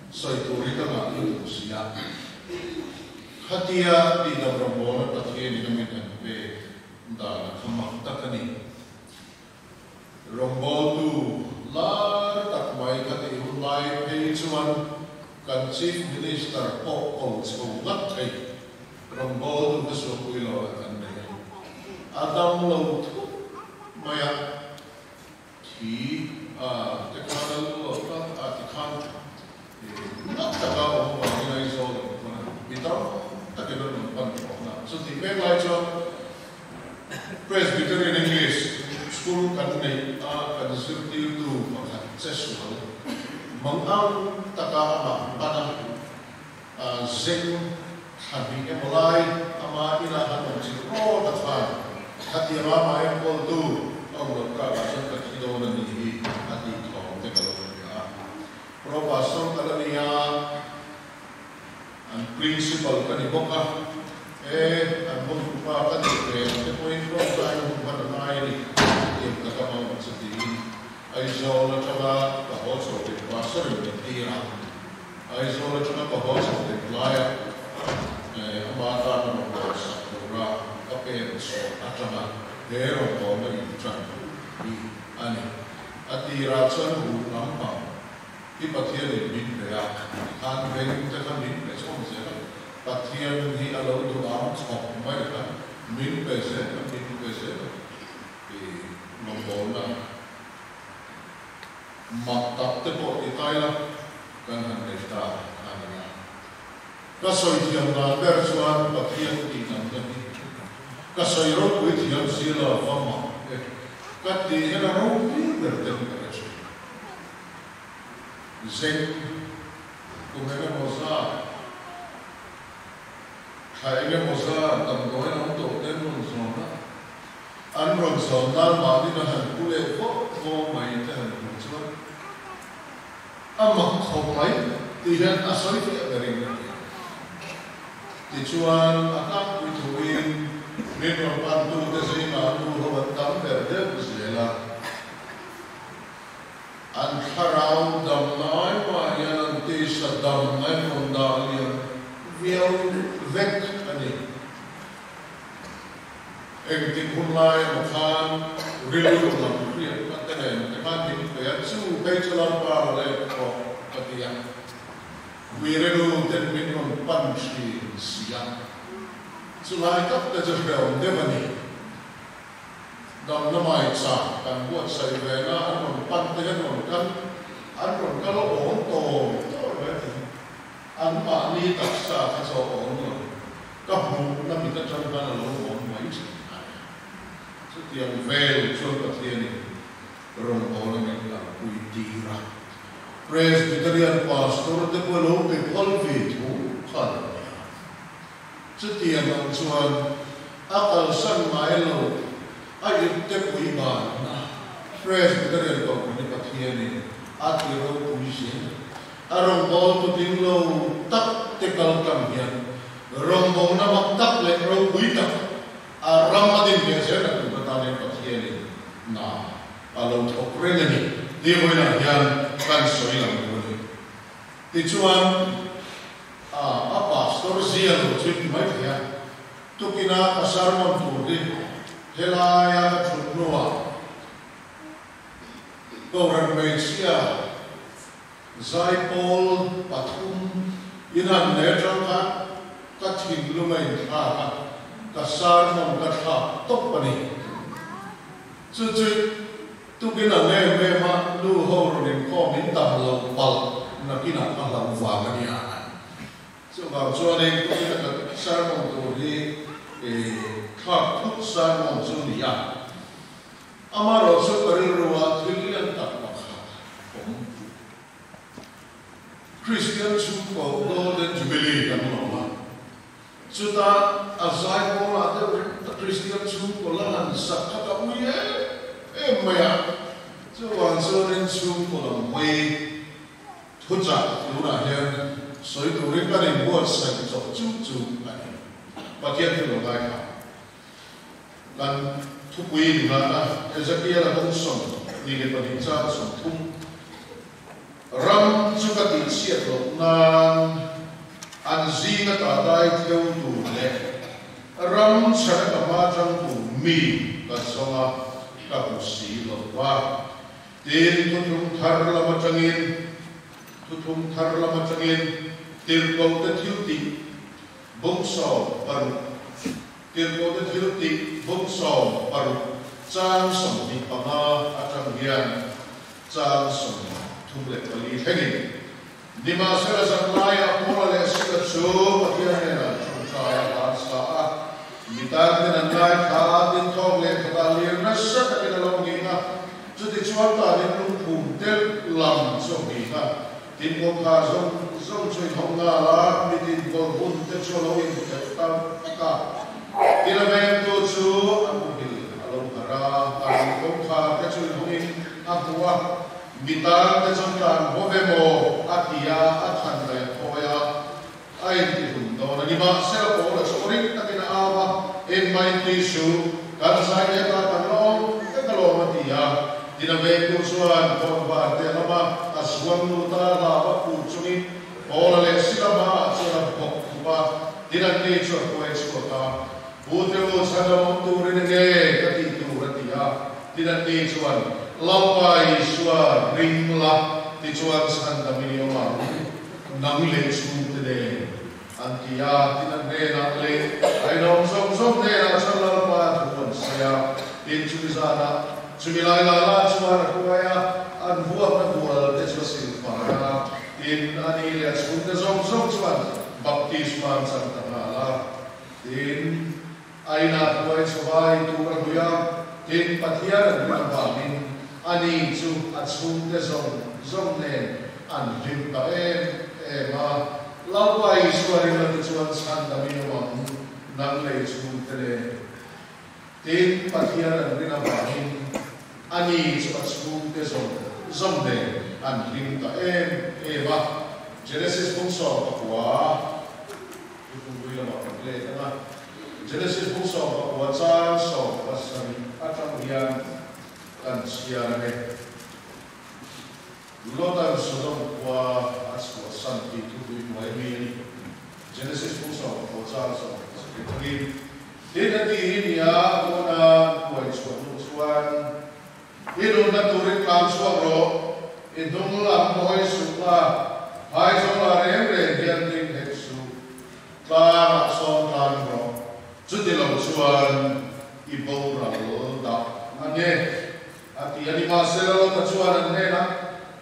sawi tur hi ka ngah lutuk si a. Khatia tihdam rawngbawlna Pathianin a min han pek dan a kha mak tak a ni. Rawngbawltu lar tak mai kha tih hun lai phei chuan kan Chief Minister pawh ko chho ngat thei. Rawngbawltu ka suahpui lo a kan nei a, a dam lo thut mai a, thi a te khan a lu lo tlat a ti khan nat taka awm avangin Aizawl an pan a, mi tam takin an rawn pan tawhna. Chutih mek lai chuan Presbyterian English School kan neih a kan zirtirtu pakhat che sual mangang taka amah pan a, Zeng thla hnih emaw lai ama inah han awm chilh rawt a khan khatianga amah enkawltu Ka awm loh takah chuan ka thi dawn a nih hi a tih thawm te ka lo hria a. Pro Pastor ka la ni a, an Principal ka ni bawk a, e an hotupa ka nih ve ang te pawhin tawngtaina hun hman a ngai a ni tih ka dam ang chu tiin Aizawl atanga ka haw chho tir Pastor in min tir a, Aizawl atanga ka haw chho tir laia ama tana rawn dawrsak tura ka pen chhuah atanga he rawngbawlna inṭan hi a ni. A tirah chuan ruh lampang hi Pathianin min pe a, tikhan veng te kha min pe chhawm zel a, Pathian hi a lo duh ang chhawp mai kha min pe zel a, min pe zel a tih rawngbawlna mak tak te pawh ti ta ila kan han nei ta a ni a. Ka sawi thiam dan ber chuan Pathian tih dang na hi ka sawi ropui thiam si lo va mak e ka tih hian a ropui ber ten ka hre thin. Zeng kum eng emaw zat, thla eng emaw zat damdawiin a awm tawh te an rawn zawn a, an rawn zawn nan mahni na han pu leh vawk vawk mai te han hmuh chuan A mak khawp mai tih hian a sawi fiah berin a ti. Tichuan, a tlangpui thuin min rawn pantute zingah nu ho an tam ber deuh zel a. An thlarau dam lai mah hian an tisa dam a rawn dah lian viau vek a ni. Engtik hun lai emaw khan rilru lam hriatna te nen te khan min pe a, chu phei chu Lalpa leh rawh ka ti a, Uirenu ten min rawn pan thin si a, chu lai tak te chu hrehawm deuh a ni. Damna mai chak kan buatsaih ve na an rawn pan te hian rawn kal, an rawn kal awm tawm tawm mai thei. Anmahni taksa kha chu a awm lo. Ka hmuhna mit atang khan a lo awm mai thin a ni. Chutiang vel chuan Pathianin rawngbawlna min kalpui tir a. Presbyterian Pastor te pawh lo pe phal ve tho kha a lo ni a. Chutiang ang chuan a kalsan ngai lo a ipte pui banna Presbyterian Kohhran hi Pathianin a ti ropui zel. A rawngbâwl tu ding lo tak te kal tlang hian rawngbâwlna mak tak leh ropui tak a ram a din ve zel a tur atanin Pathianin hna a lo thawk reng a ni tih vawiinah hian kan sawi lang duh a ni. Tichuan, a a pastor zia lo chu ti mai thei a, tukina ka sermon tur hi helaia ka thut hnuah Kohhran hmeichhia Zaipawl pathum in han nei atang khan ka thinlung a inthlak a, ka sermon ka thlak tawp a ni. Chu chu tukin ang em em a nu ho rawn inkhawm in tam lo palh nakinah ka hlau vang a nia. Chuvang chuanin tukin a ka sermon tur hi thlak thut sermon chu ni a. Amaherawh chu ka rilruah thil lian tak pakhat awm. Kristian chhungkaw Golden Jubilee kan lawm a, chuta a zai pawlah deuh ringawt a Kristian chhungkaw la han sak kha ka ui em em mai a, chuvang chuanin chhungkaw lam hawi thuchah tunah hian sawi turin kan inbuatsaih chawp chu chu a ni. Pathian thil lo ngaithla. Kan thupui inngahna Ezekiel-a bawng 22 chang 30, Ram chu ka tihchhiat loh nan an zinga ta dai theu tur leh ram chhana ka hma chang tur mi ka zawng a, ka hmu si lo va. Tin, thuthlung thar lam atangin, thuthlung thar lam atangin tirhkohte thiltih bawng 60, Tirhkohte thil tih bawk 60 chang 25 atang hian chang 34 thlengin Nimahsela zan laiah Paula leh Sila chu Pathian hnenah ṭawngṭai a hlan sa a, mi tanten an ngaithla a, tin thawk leh khatah lir nasa takin a lo nghing a, chutichuan tanin lungphum tel lam chu a nghing a, tin kawngkhar zawng zawng chu inhawng nghal a, mitin kawlh hun te chu a lo inphelh ta vek a, tin a vengtu chu a muhil a lo harh a. a, a lam kawngkhar te chu inhawngin a hmu a, mi tan te chuan tlan haw ve maw a ti a, a than daih a thawi a, a intihlum dawn a ni. Mahsela Paula chu aw ring takin a au a, Engmah inti suh, kan zai leh ta kan la awm vek alawm a ti a. Tin a vengtu chuan kawngvar te a lam a, a zuang lut a, lava phur chungin Paula leh Sila hmaah chuan a bawk khup a, tin anni chu a hruai chhuak a. Pu Teu chhan lo awm turin enge ka tih tur a ti a, tin anni chuan, Lalpa Isua ring la, tichuan chhan dam in i awm ang, nang leh chhungte nen, an ti a, tin a hnenah leh a inawm zawng zawng hnenah chuan Lalpa thu an sawi a, tin chumi zanah chumi lai la la chuan a hruai a, an vuakna bual te chu a silfai a, tin ani leh a chhungte zawng zawng chuan baptisma an chang ta nghal a. Tin, a inah hruai chhawai tur a hlui a, tin, Pathian an rin avangin ani chu a chhungte zawng zawng nen an hlim ta em em a. Lalpa Isua rinna te chuan chhandamin awm ang, nang lei chhungte nen. Tin, Pathian an rin avangin ani chu a chhungte zawng zawng nen an hlim ta em em a. Genesis bung 19. Thupui lamah kan let ang a, Genesis bung 19 chang 17 atang hian kan chhiar ang e. Lotan Sodom khua a chhuahsan tih thupui hnuai mi a ni. Genesis bung 19 chang 17 atangin, Tin a ti hi nia tuna kuai chhuah hnu chuan I nunna turin tlan chhuak rawh, i hnung lam hawi suh la, phai zawlah reng reng hian ding hek suh, tlangah sawn tlan rawh, chuti lo chuan i boral dah a nge, a ti a ni. Mahse Lota chuan an hnenah,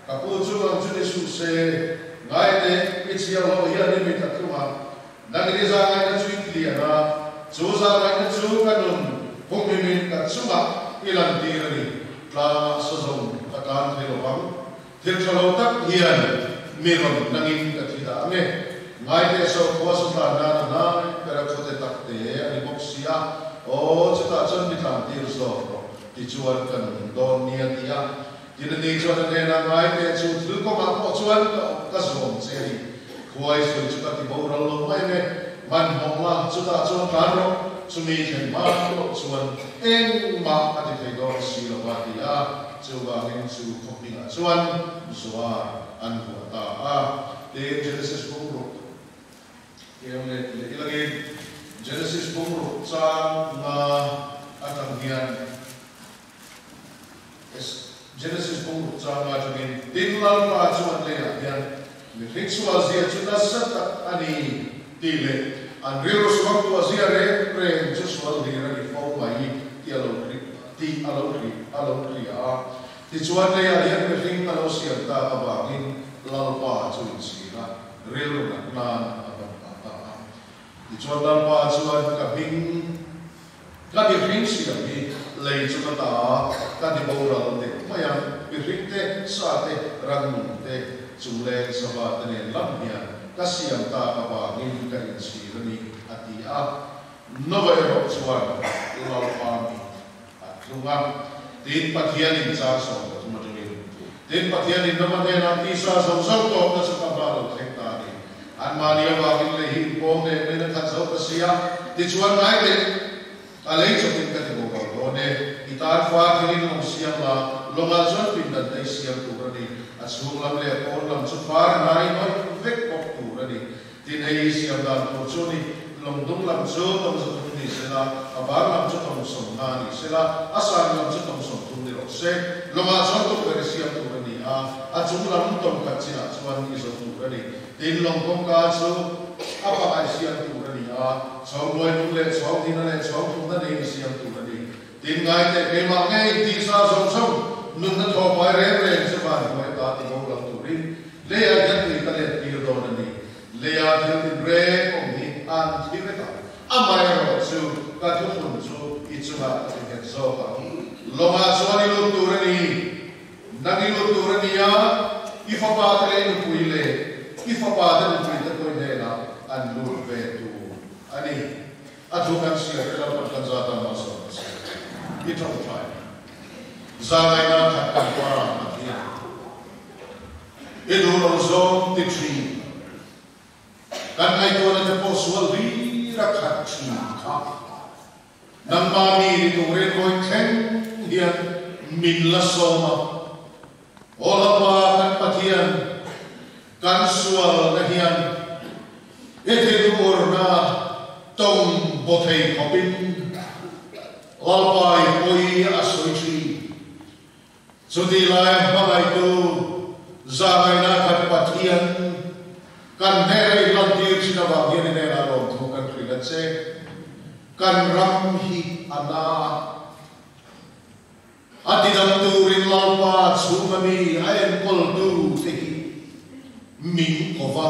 Ka pu chu rawn chu ni suh se, ngai teh, i chhiahhlawh hian i mit a tlung a, nangin i zahngaihna chu i tlian a, chu zahngaihna chu ka nun humhimin ka chungah i lantir a ni. Tlangah sazawm ka tlan thei lo vang. Thil tha lo tak hian mi rawn nangin ka thi dah ang e. Ngaiteh saw khua saw tlan nan a hnai ber a khawte tak te a ni bawk si a, aw chutah chuan mi tlan tir zawk rawh tichuan ka nun dawn nia ti a. Tin a ni chuan a hnenah ngaiteh chu thil kawngah pawh chuan ka awk ka zawm che a ni. Khuai sawi chu ka ti boral lo mai em e, hmanhmawh la, chutah chuan tlan rawh, chumi thlen hma pawh chuan engmah a ti thei dawn si lo va ti a, chuvangin chu khaw hmingah chuan Zoar an vuah ta a. Tin, Genesis bung ruk keu let leh ilangin Genesis bung ruk chang nga atang hian, Genesis bung ruk chang atangin, Tin Lalpa chuan leiah hian mihring sual zia chu nasa tak a ni tih leh an rilru suangtuah zia reng reng chu sual hlir a ni fo mai tih a lo tih a lo a lo hria a. Tichuan leiah hian mihring a lo siam tak avangin Lalpa chu inchhir a, rilru nat nan a ban pah ta a. Tichuan Lalpa chuan ka hming Ka mihring siam hi lei chu ka ta a, ka ni boral deuh mai a, mihring te, sa te, rannung te, chungleng sava te nen lam hian ka siam tak avangin ka inchhir a ni, a ti a. Nova erawh chuan Lalpa mit a tlung a, tin Pathianin chang 13 atangin, Tin Pathianin Nova hnenah tisa zo zo tawpna chu ka hma lo thleng ta a ni. Anmahni avangin lei hi inpawng leh men a khat zo ta si a, tichuan ngai leh a lei chawpin ka ti boral dawn e. I tan fa thilin lawng siam la, lawngah chuan pindan te i siam tur a ni. A chhung lam leh a pawn lam chu far hnai nawih vek bawk tur a ni. Tin hei i siam dan tur chu ni, lawng dung lam chu tawng 300 ni sela, a var lam chu tawng 50 ni sela, a san lam chu tawng 30 ni rawh se. Lawngah chuan tukverh i siam tur a ni a, a chung lam tawng khat chinah chuan i zo tur a ni. Tin lawng kawngka chu a pangai siam tur a ni a, chhawng hnuai hnung leh chhawng hnihna leh chhawng thumna neiin i siam tur a ni. Tin ngaiteh keimah ngei tisa zawng zawng nunna thawhpai reng reng chu van hnuai ta ti boral turin Leiah hian tui ka let tir dawn a ni. Leia thil tin reng awm hi an thi vek ang. Amaherawh chu ka thuthlun chu i chungah ka ti nghet zawk ang. Lawngah chuan i lut tur a ni. Nang i lut tur a ni a, i fapa te leh i nupui leh i fapa te nupui te pawh i hnenah an lut ve tur a ni. A thu kan hriat te Lalpan kan zat a, malsawm kan siam. I tawngtai. Zangaina khat kan pa Pathian. I duh lo zawng ti thin. Kan ngaihtuahna te pawh sual hlir a khat thin kha. Nangmah mi ni turin vawi thleng hian min la sawm a. Aw Lalpa kan Pathian, kan sualna hian i thinurna tawng baw thei khawpin Lalpa i pawi a sawi thin. Chutih laia hmangaihtu zahngaihna khat Pathian kan hnena i lantir thin avang hian i hnenah lawmthu kan hrilh a che. Kan ram hi a na a. A tidam turin Lalpa chhunga mi a enkawltu te hi min ko va.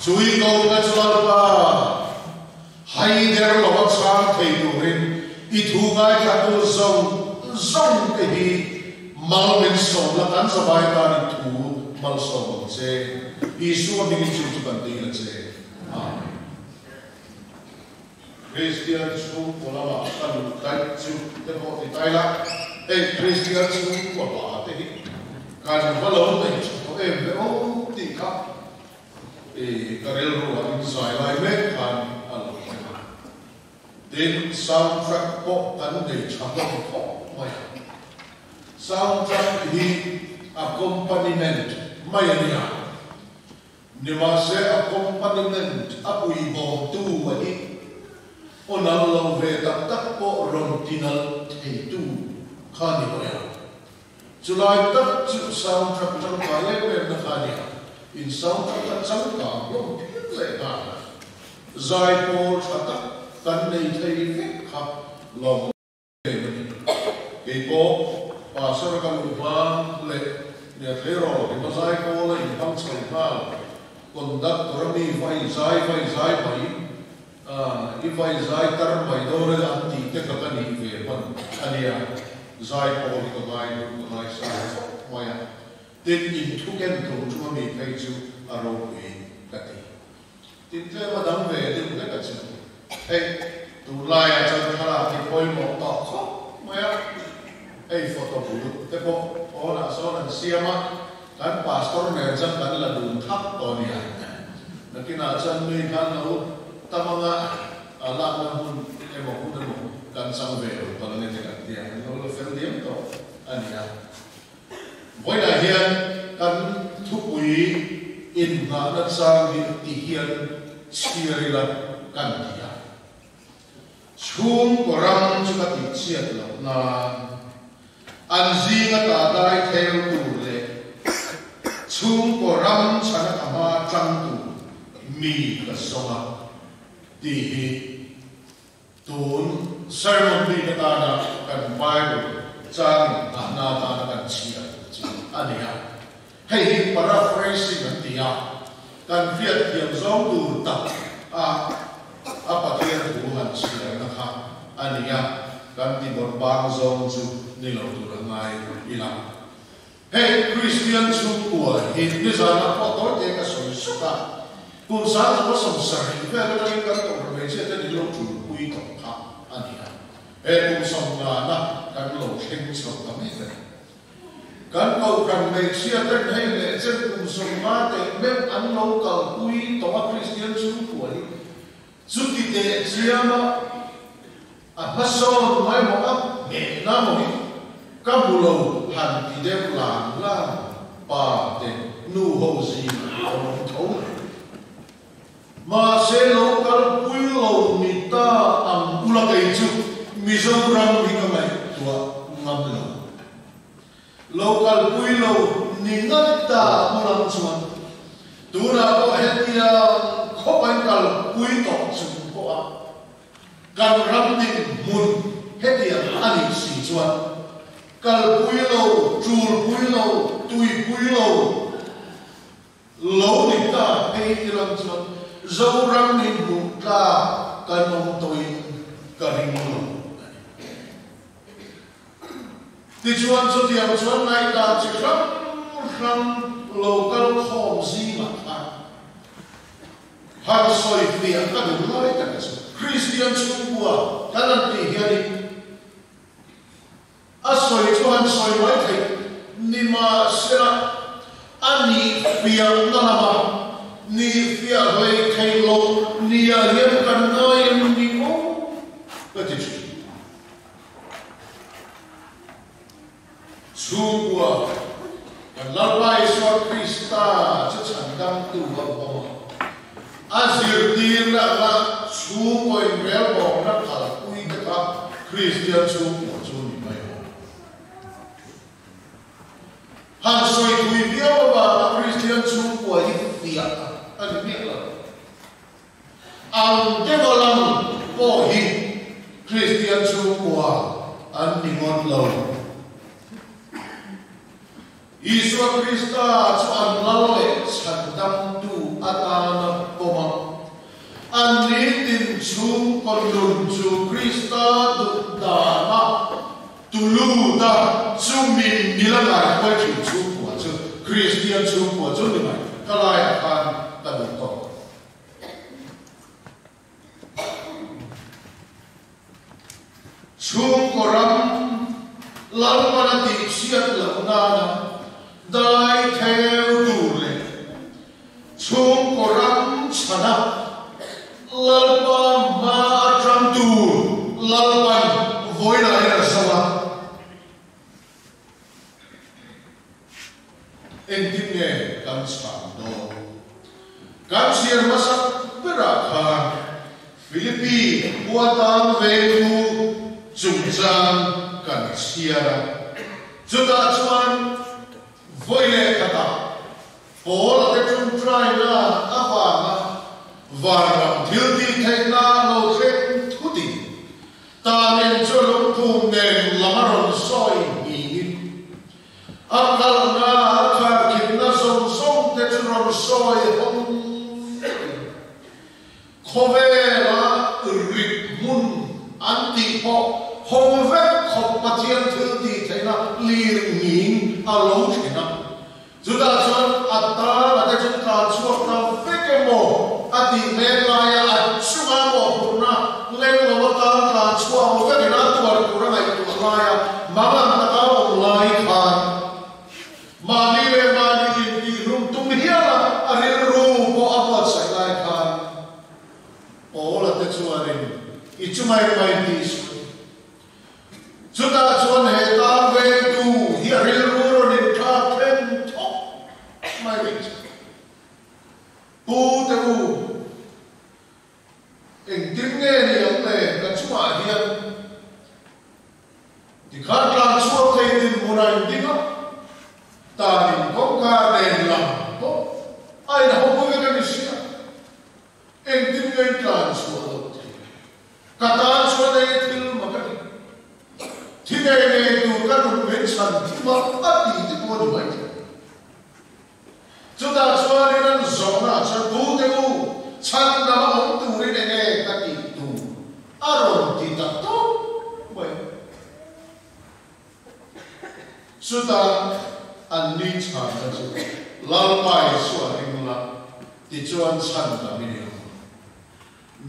Chui kohna chu Lalpa haider lova chhang thei turin i thu ngaithlatu zawng zawng te hi mal min sawm la, kan zavai tan i thu malsawm ang che. Isua hmingin chu chu kan dil a che. Amen. Kristian chhungkaw lamah ka luh daih chu te pawh ti tai la, hei Kristian chhungkaw hla te hi kan va lo nei tha tawh em ve aw tih kha i ka rilru ah inzai lai mek khan a lo thleng a. Tin, soundtrack pawh kan nei tha hlawm khawp mai a. Soundtrack hi accompaniment mai a nia. Nimahse accompaniment a puibawmtu a hi aw nalh lo ve tak tak pawh rawn ti nalh theitu kha ni hawi a. Chulai tak chu soundtrack tangkai em em na kha a nia. In soundtrack a changkang hlawm phian leh nghal a. Zaipawl tha tak kan nei thei vek kha lawm. Em a ni. Kei pawh Pastor ka luh hma leh nia tleirawl i hma zai pawl a inhmang chho nghal, conductor a mi vai zai vai zai mai, i vai zai tar mai dawn e an tih te kha ka nih ve hman a nia, zai pawl hi ka ngai duh ka ngai sa khawp mai a, tin inthuken tur chunga mi phei chu a ropui ka ti. Tin tlem a dang ve deuh hlek a chu. Hei, tunlaiah chuan thlalak hi pawimawh tawh khawp mai a, hei photo booth te pawh awnah sawn an siam a, kan pastor nen chuan kan la dun thap tawh a nia. Nakinah chuan mi khan lo tam anga a lakna hmun emaw hun emaw kan chang ve lo palh ange te kan tia, an lo la fel diam tawh a nia. Vawiinah hian kan thupui inngahna chang hi ti hian chhiar ila kan ti a. Chhungkaw ram chu ka tihchhiat loh nan an zinga ta dai theu tur leh chhungkaw ram chhana ka hma tang tur mi ka zawng a tih hi Tun sermon bik atana kan Bible changin nghahna atana kan chhiar chu a ni a. Hei hi paraphrasing an ti a, kan hriat thiam zawng tur tak a a Pathian thu han chhiarna kha a ni a, kan ti bawrh bang zawng chu ni lo tur a ngai ila. Hei Kristian chhungkua hi nizanah pawh tawi te ka sawi suk a, kum sang zaw 70 vel atangin kan kohhran hmeichhia ten in lo tulpui tawh kha a ni a, he kum sawmngana kan lo thleng chho ta mek a ni. Kan kohhran hmeichhia ten hei leh chen kum 50 teh meuh an lo kalpui tawh a Kristian chhungkua hi chuti teh chiama A hmasawn mai maw a nghehna maw hi ka hmu lo han ti deuh lang lang pa te nu ho zingah a awm tho mai. Mahse lo kalpui lo ni ta ang ula kei chu Mizoram hi ka ngaihtuah ngam lo. Lo kalpui lo ni ngat ta ulang chuan tunah pawh hetia khawp an kalpui tawh chung pawh a Kan ram din hmun hetiang a nih si chuan kalpui lo, tulpui lo, tuipui lo, lo ni ta phei ilang chuan Zoram hi hmuh tlak kan awm tawhin ka ring lo a ni. Tichuan chutiang chuan ngaihdan chi hrang hrang lo kal khawm zingah khan Han sawi fiah ka duh lai tak chu Kristian chhungkua kan han tih hianin soi chuan soi mai thei nima sela ani fiang na lama ni fia hlei thei lo ni a hian kan ngai em ni o ka ti chu chhungkua kan Lalpa Isua Krista chu chhandam tu a awm a a zirtir na anga chhungkaw inrel bawkna kalpui te kha Kristian chhungkua chu ni mai awm. Han sawi thui viau avanga Kristian chhungkua hi fiah a ni miah lo. Ang deuha lang pawh hi Kristian chhungkua an ni ngawt lo. Isua Krista chu an lal leh chhandamtu atana pawm a, an nitin chhungkaw nun chu Krista duh dana tuluta chu min mila ngaihruai thin chhungkua chu Kristian chhungkua chu ni mai ka laiah khan ka duh tawk. Chhungkaw ram Lalpan a tihchhiat loh nana dai theu tur leh chhungkaw ram chhana Lalpa hma atang tur Lalpan vawilah hian a zo a. Engtin nge kan chhan dawn? Kan chhiar hmasak berah khan Philippi khua tan veng thu chungchang kan chhiar a. Chutah chuan vawi leh khatah Paul-a te ṭawngṭaina avanga vanram thil tih theihna lo thleng thutin Tanin chu lungphum nen lam a rawn sawi niin a kalna a kharkhinna zawng zawng te chu rawn sawi hawng vekin khawvela rit hmun an tih pawh hawng vek khawp Pathian thil tih theihna lir nghing a lo thlen a. Chutah chuan a tan a te chu tlan chhuak ta vek emaw a tih mek laia a chunga mawhphurhna leng lo atan tlan chhuak vekin a tuar tur a ngaihtuah laia mangan taka awm lai khan mahni leh mahni intihhlum tum hiala a rilru pawh a buatsaih lai khan Paula te chuanin i chunga engmah intih suh. Chutah chuan he tan vengtu hi a rilru rawn inthlak thleng thawk mai rih chu. Pu te u, engtin nge ni ang le ka chungah hian tikhan tlan chhuak thei dinhmun a inding a, tanin kawngka nen lam pawh a inhawpui vek a ni sia. Engtin nge i tlan chhuah loh theih? Ka tan chuan ei thil mak a ni. Thi ngei ngei tur ka nun min chhan thim a, a ti te pawh a ni mai thei. Chutah chuanin an zawhnaah chuan Pu te u, chhan lam a awm turin enge ka tih tur a rawn ti ta tawp mai. Chutah an ni chhanna chu Lalpa Isua ring la, tichuan chhan dam i ni ang.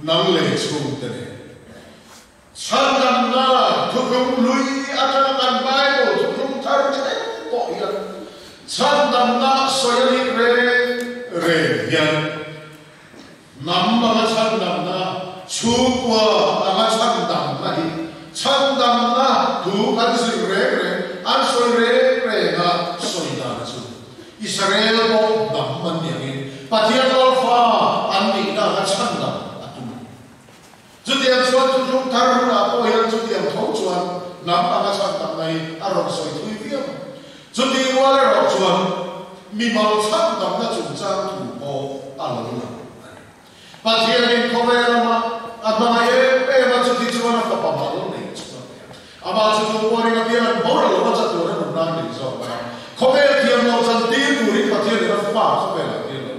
Nang lei chhungte nen chhan damna thuthlung hlui atanga kan Bible thuthlung thar thleng pawh hian chhan damna sawi a nih reng reng hian Hnam anga chhandamna, chhungkua anga chhandamna hi chhandamna thu kan zir reng reng, an sawi reng reng a sawi dan chu Israel pawh hnam an ni angin Pathian Lalfa an nihna anga chhandam a tum a ni. Chutiang chuan thuthlung thar hunah pawh hian chutiang tho chuan hnam anga chhandamna hi a rawn sawi thui viau ang. Chutih rual erawh chuan mimal chhandamna chungchang thu pawh a lo lang a ni. Pathianin khawvel lama a hmangaih em em a, chuti chuan a fapa mal nei chu a pe a. Amah chu tu pawhin a biak an boral lo a cha tur a nun nan nei zawk a. Khawvel thiam lo chan tir turin Pathianin a fa khawvel ah tir lo.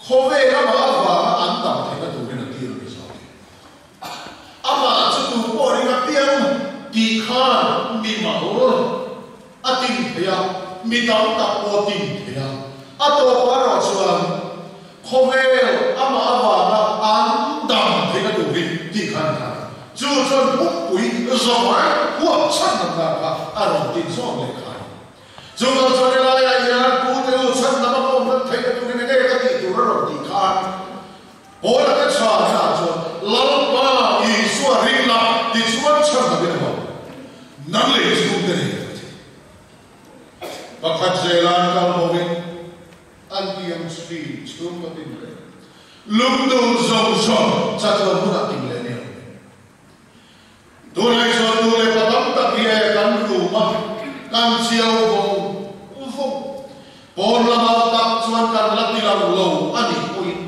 Khawvel amah avanga an dam theihna turin a tir a ni zawk e. Amah chu tu pawh ring a piang tih khan mi mal a tin thei a, mi tam tak pawh a tin thei a. A tawpah erawh chuan khawvel amah avanga an dam theihna turin tih khan a ni. Chu chuan pumpui zawh mai. huap chhandamna kha a rawn tin zawk leh kha a ni. Chuvang chuan helaiah hian Pu te u chhandam a pawm hlat theihna turin enge ka tih tur a rawn tih khan Paula te chhanna chuan Lalpa Isua ring la tichuan chhandam in a awm. Nang leh i chhungte nei ka ti. Pakhat zelan kal bawkin an tiang chhi chhungkaw tin leh lungdum zawng zawng chatuan hunah kim leh nia. Tunah chuan nu leh pa tam tak hi e kan rum a, kan chiau vawng vawng. Pawn lamah tak chuan kan la ti lang lo a nih pawhin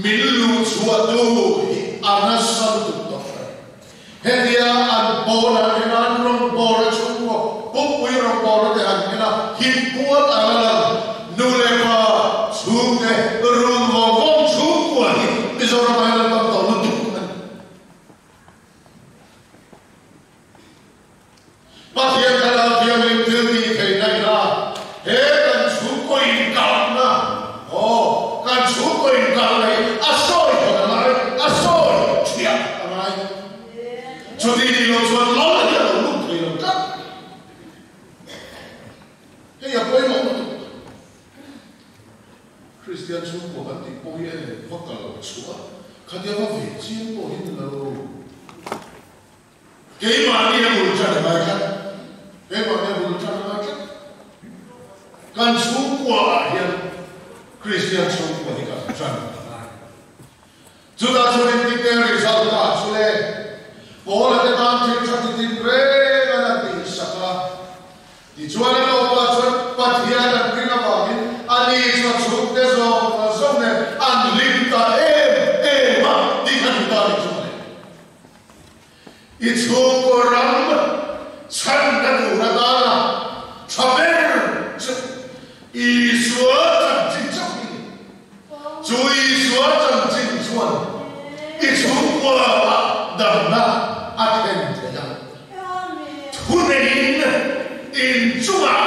min luh chhuah tu hi a nasa lutuk tawh a ni. Hetia an pawn an en a, an rawngbawlna chhungkaw pumpui rawngbawlna te han en a, him pual a la lang. Nu leh pa chhungte rum vawng vawng chhungkua hi Mizoram ah hian an tam tawh lutuk a ni. Pathian Thlarau Thianghlim thil tih theihna ila he kan chhungkaw inkalhna, aw, kan chhungkaw inkalhna hi a sawi thawt a ngai, a sawi thiah a ngai. Chuti ni lo chuan lal hi a lo lut thei lo tlat. Hei a pawimawh lutuk. Kristian chhungkaw kan tih pawh hi a en vak a lo chhuah a, khatia va ve chiang pawh hi ni lo. Keimahni a bul tan a ngai tlat, keimahni a bul tan a ngai tlat. Kan chhungkua ah hian Kristian chhungkua hi kan tan a ngai. Chutah chuan engtin nge result ta chu le? Paula te tan thil tha ti tin reng an han tihsak a. Tichuan a tawpah chuan Pathian an ring avangin ani chu a chhungte zawng zawng nen an hlim ta em em a tih kha duh ta a nih chu mawle. I chhungkaw ram chhanna tur atana tha ber chu Isua chanchin chauh hi ni. Chu Isua chanchin chuan i chhungkua ah damna a thlen thei a. Thuneiin in chungah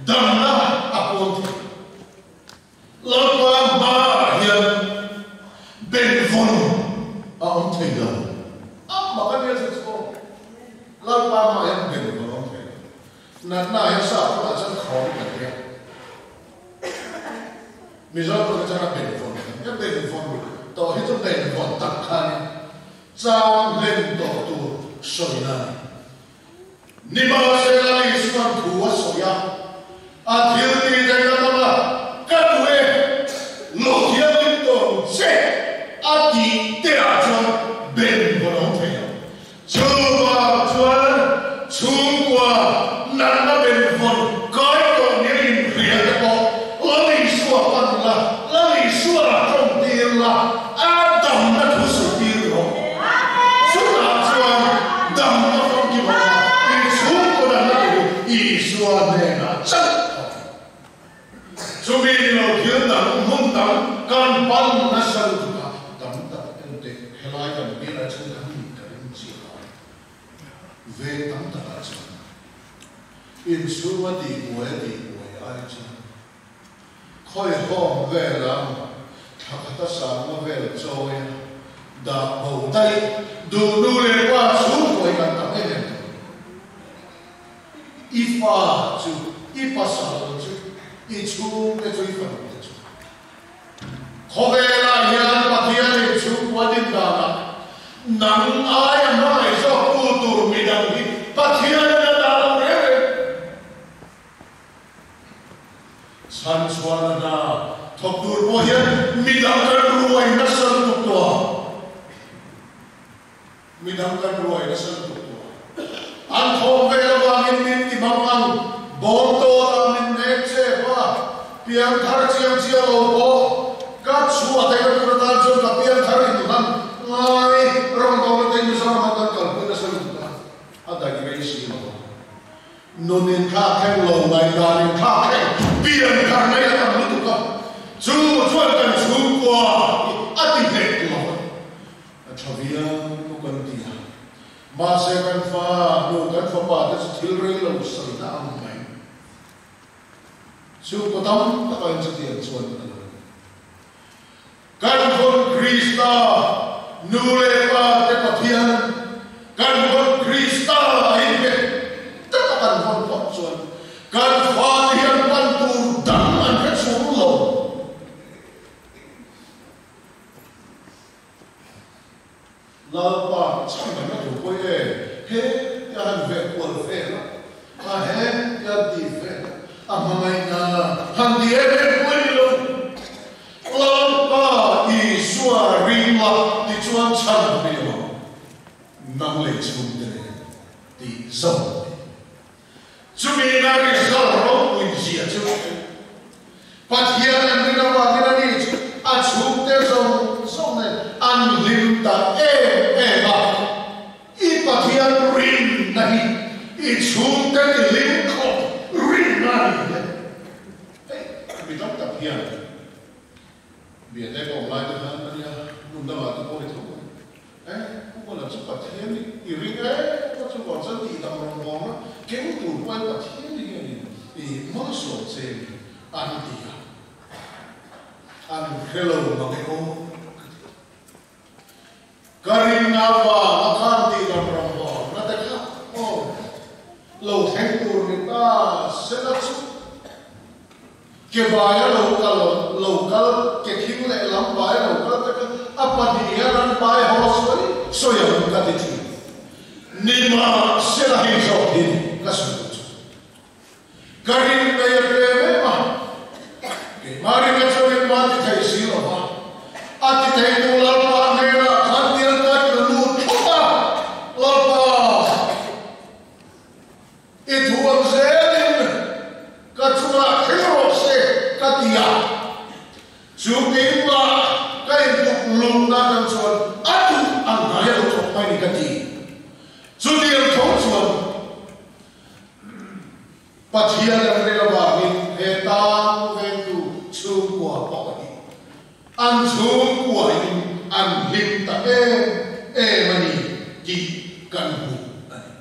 damna a pawn thei. Lalpa hmaah hian benvawn a awm thei lo. A mak a nia chu chu aw. Lalpa hmaah hian benvawn a awm thei lo. Natna hian sa pawh chuan khawm kan nia. Mizo pawh chuan a benvawn kan nia. Benvawn tawh hi chu benvawn tak kha a ni. Chang hlen tawh tur sawina a ni. Nimahsela Isua'n thu a sawi a, a thil tih theih na tam a, Ka duh e, lo thianghlim tawh ang che, a tih te ah chuan ben vawn awm thei lo. Chuvang chuan chhungkua natna ben vawn kai tawh nia inhria te pawh Lal Isua pan la, Lal Isua tawng tir la, a damna thu sawi tir rawh. Chutah chuan damna famkim awm a, inchhungkaw danna tur hi Isua hnenah chauh a awm. Chumi ni lo thil dang hmun dang kan pan nasa lutuk a, tam tak enteh helai kan bialai chuan kan nih ka ring chiah a, veng tam takah chuan inchhunga tihbuai a tihbuai ai chuan Khawihawm vel ang thla khata sangma vel chawi a dah bo daih duh nu leh pa chhungkawi kan tam em em tawh. I fa chu, i pasal chu, i chhungte chu, i fanu te chu. Khawvelah hian Pathian in chhungkua din danah nang aia hmangaih zawk tu tur midang hi Pathian in a dah lo reng reng. Chhan chuan a hna thawk tur pawh hian midang kan ruai nasa lutuk tawh a, midang kan ruai nasa lutuk tawh a. An thawm vel avangin min ti mang ang, bawm tawlah min nek chep a, piang thar chiang chiang lo pawh ka chhuah theihna tur atan chuan ka piang thar inhlan ngai rawngbawlna te Mizoramah kan kalpui nasa lutuk a, a daih rei si lo a. Nun in thlak thleng lo, ngaihdan in thlak thleng, pian thar mai a tam lutuk a, chu chuan kan chhungkua hi a ti hneh lo a, a tha viau kan ti a. Mahse kan fa nu kan fapa te chu thil rei lo sawi na ang mai. Chhungkaw tam takah in chutiang chuan a lo ni. Kan vawn Krista, nu leh pa te Pathian, kan vawn. Lalpa chhan dam na tur pawh e he tia han veh kual vel a, a he tia ti vel a, a hmangaihna han ti em em pawh ni lo. Lalpa Isua ring la tichuan chhan dam i ni ang, nang leh chhungte nen tih zawng a ni. Chumi na result ropui zia chu Pathian an rin avangin a ni chu a chhungte zawng zawng nen an hlim ta em em a. I Pathian rinna hi i chhungte ti hlim khawp rinna a ni hle. Hei mi tam tak hian Biate ka awm lai te khan a nia, hmun dangah te pawh ni tho mai. Eh, Pu Mawla chu Pathian i ring e, ka chu vang chuan tih dang rawn vawng a, keng tur pawhin Pathian hi hianin i malsawm che ni an ti a, an hre lo mang e aw ka ti. Ka rinna vang a khan tih dang rawn vawng na te kha aw lo thleng tur ni ta sela chu. Ke vaia lo kal lo kal, ke khing leh lam vaia lo kal te kha a pahnih hian an vai haw sawi sawi ang ka ti thin. Nimahsela hei zawk hi ka sawi duh chu. Ka rin nei a tlem em a, keimah ringa chuan engmah ti thei si lo va, a ti thei tu Lalpa hnenah khan tiang ka tlu lut thlawp a, Lalpa, I thuam zelin ka chungah thleng rawh se ka ti a, chu keimah ka intuk luhna atang chuan a duh ang hnai a lo thawk mai ni ka ti. Chutiang tho chuan Pathian an ring avangin he tang vengtu chhungkua pawh hi an chhungkuain an hlim ta em em a ni tih kan hmu a ni.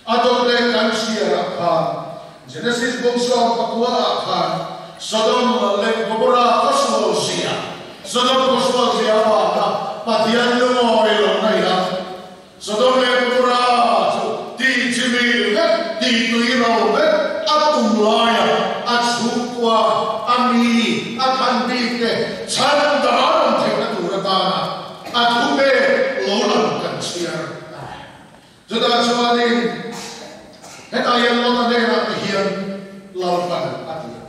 A dawt leh kan chhiarah khan Genesis bung 19 ah khan Sodom leh Gomorrah khawsual zia, Sodom khawsual zia avanga Pathian lungawi lo na ila, Sodom leh Gomorrah chu tih chimih vek, tih tui ro vek a tum laia a chhungkua, a mi, a than bik te chhan dan awm theihna tur atana a thupek lo lang kan chhiar a ni. Chutah chuanin hetah hian Lota hnenah te hian Lalpan a ti a,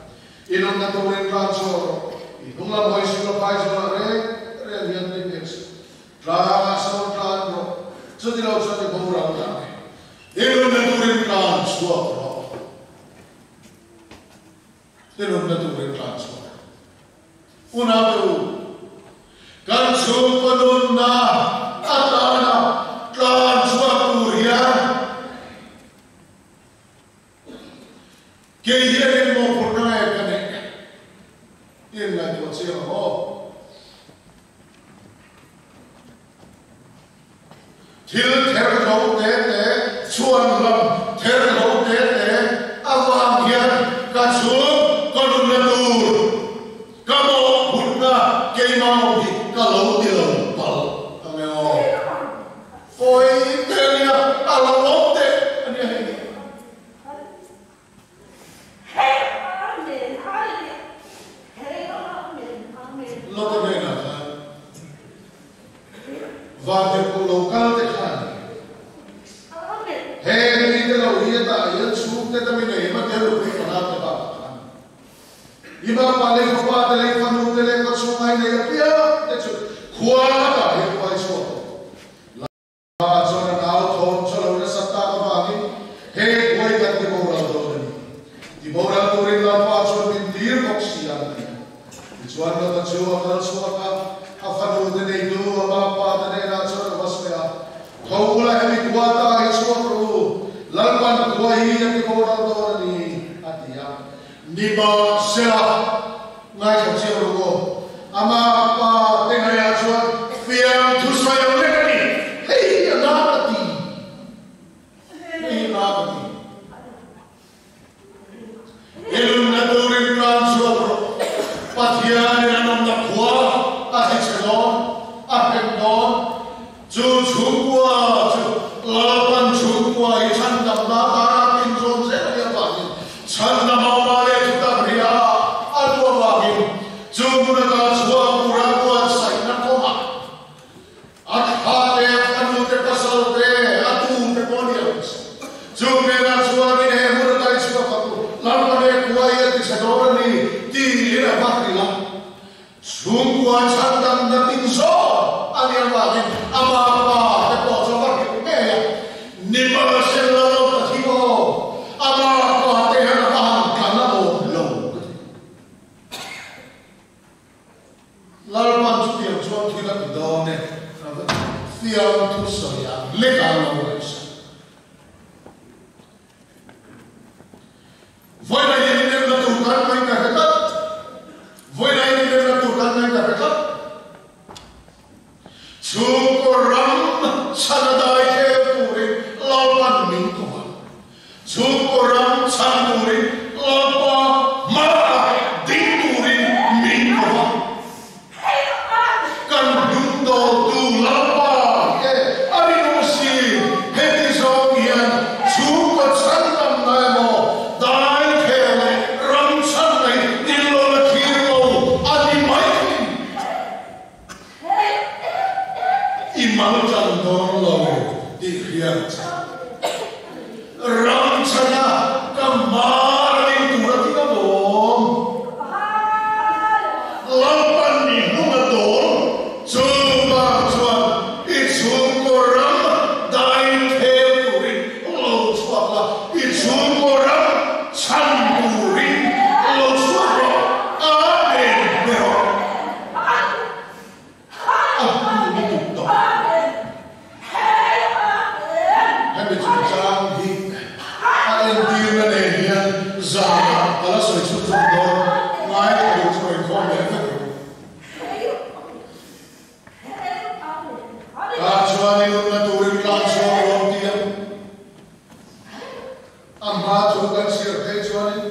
I nunna turin tlan chhuak rawh, i hnung lam hawi suh la phai zawlah reng reng hian min ek suh, tlangah sawn tlan rawh, chuti lo chuan i boral ta ang e, i nunna turin tlan chhuak rawh, i nunna turin tlan chhuak rawh. Unau te u, kan chhungkaw nunna atana tlan chhuak tur hian kei hian inmawhphurhna nge ka neih? I inngaihtuah chiang ang aw. Thil ther lo te te, chhuan lam ther lo te te avang hian ka chhung ka nunna tur, ka mawhphurhna keimah awm hi ka lo ti lo palh ang e aw. Pawi te a nia, a lo awm teh a nia hei. Lota hnenah khan Vantirhkoh lo kal te khan heng mite lo hi a tah hian chhungte ta mi nei em a tel lo phei fanau te bakah khan i bapa leh fapa te leh fanu te leh kawchhung ai nei apiang te chu khua a tah hian khuai chhuak rawh. Amah chuan a nau thawm chu a lo nasat tak avangin he khuai kan ti boral dawn a ni. Ti boral turin Lalpa chuan min tir bawk si a, an ti a. Tichuan Lota chu a kal chhuak a, a fanu te neitu a mapa te hnenah chuan a va sawi a, Tho ula hemi khua ta hi chhuak rawh u, Lalpan khua hi a ti boral dawn a ni, a ti a. Nimahsela, ngaithla chiang rawh aw, amah pa te ngaiah chuan fiam thusawi ang lek a ni, hei hi a na ka ti, hei hi a na ka ti. I nunna turin tlan chhuak rawh, Pathianin a nawmna khua a ti che dawn, a hrem dawn, Chu chhungkua chu Lalpan chhungkua hi chhandamna atana tin zawn zel a nih avangin chhandam a awm a leh thutak ria a duh avangin chu hmun ata chhuak tura buatsaihna kawngah a thla te a Chhungkua chhandamna tin zawn a nia vangin ama pa te pawh chu a va hrilh ngei a, Nimahsela lo ta thi aw, ama pa te hian a va han tlan a awm lo ka ti. Lalpan chutiang chuan thil a ti dawn e, a va ti. Fiamthu sawi ang lek a lo ngaihsak. Vawiin a inremna tur kan ngaih ka hre tlat. Vawiin a inremna tur kan ngaih ka hre tlat. Chhungkaw ram chhan a dai khel turin Lalpan min ko a. Chhungkaw ram chhan turin Lalpa hmaah ding turin min ko a. Kan hnungdawltu Lalpa he a rinawm si, heti zawng hian chhungkaw chhandamna emaw, dai khel leh ram chhanna hi in lo la thlir lo a ni mai thin. I mal tan dawn lo tih hriat che. Ram chhana ka mar a ding tur a ti ka bawm. Lalpan i hnung a dawl. Chu bak chuan i chhungkaw ram dai khel turin lo chhuak la, i chhungkaw ram chhan turin lo chhuak rawh, Amen pe rawh. A hmu lutuk tawh. Hemi chungchang hi a entirna nen hian zanah ka la sawi chhun chhun dawn, ngaithla duh chu rawn khawm leh vek rawh. Tah chuan i nunna turin tlan chhuak rawh ti a. A hma chu kan chhiar phei chuanin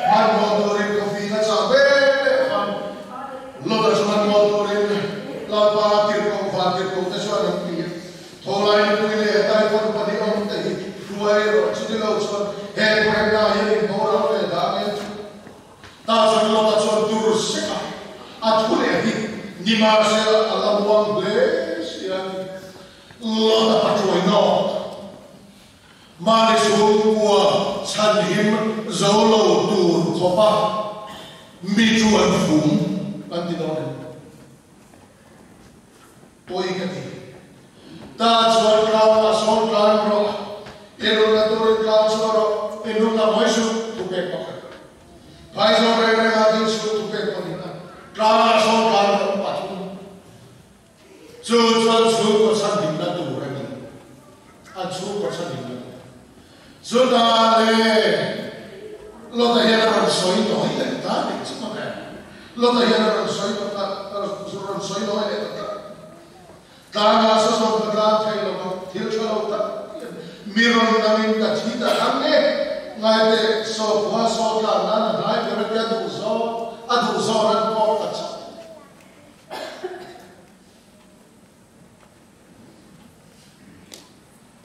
hmanhmawh turin coffee na chah ve leh khan Lota chu hmanhmawh turin Lalpa tirhkoh van tirhkoh te chuan an ti a. Tholai nupui leh tai pawn pahnih awm te hi hruai rawh chuti lo chuan he kawrhna hian inboral ve dah nge chu. Tah chuan Lota chuan tur sek a, a thu leh hi nimahsela a la muang hle si a ni. Lota patruai nawk. Mahni chhungkua chhanhim zo lo tur khawpa mi chuan fum kan ti dawn em? Pawi ka ti. Ta chuan tlangah sawn tlan rawh, i nunna turin tlan chhuah rawh, i nunna hawi suh, thupek pakhat. Phaizawl reng rengah ding suh, thupek pahnihna. Tlangah sawn tlan rawh, pathum. Chu chuan chhungkaw chhanhimna tur a ni. An chhungkaw chhanhimna tur. Chutah le Lota hian a rawn sawi nawi leh ta nih chu ka hre. Lota hian a rawn sawi ta ta, a rawn sawi nawi leh ta ta. Tlangah sa zawm ka tlang thei lo va, thil tha lo tak hian mi rawn nangin ka thi ta ang e. Ngaite, saw khua saw tlan nan a hnai ber a tia duh zawng, a duh zawn an pawh ta chauh.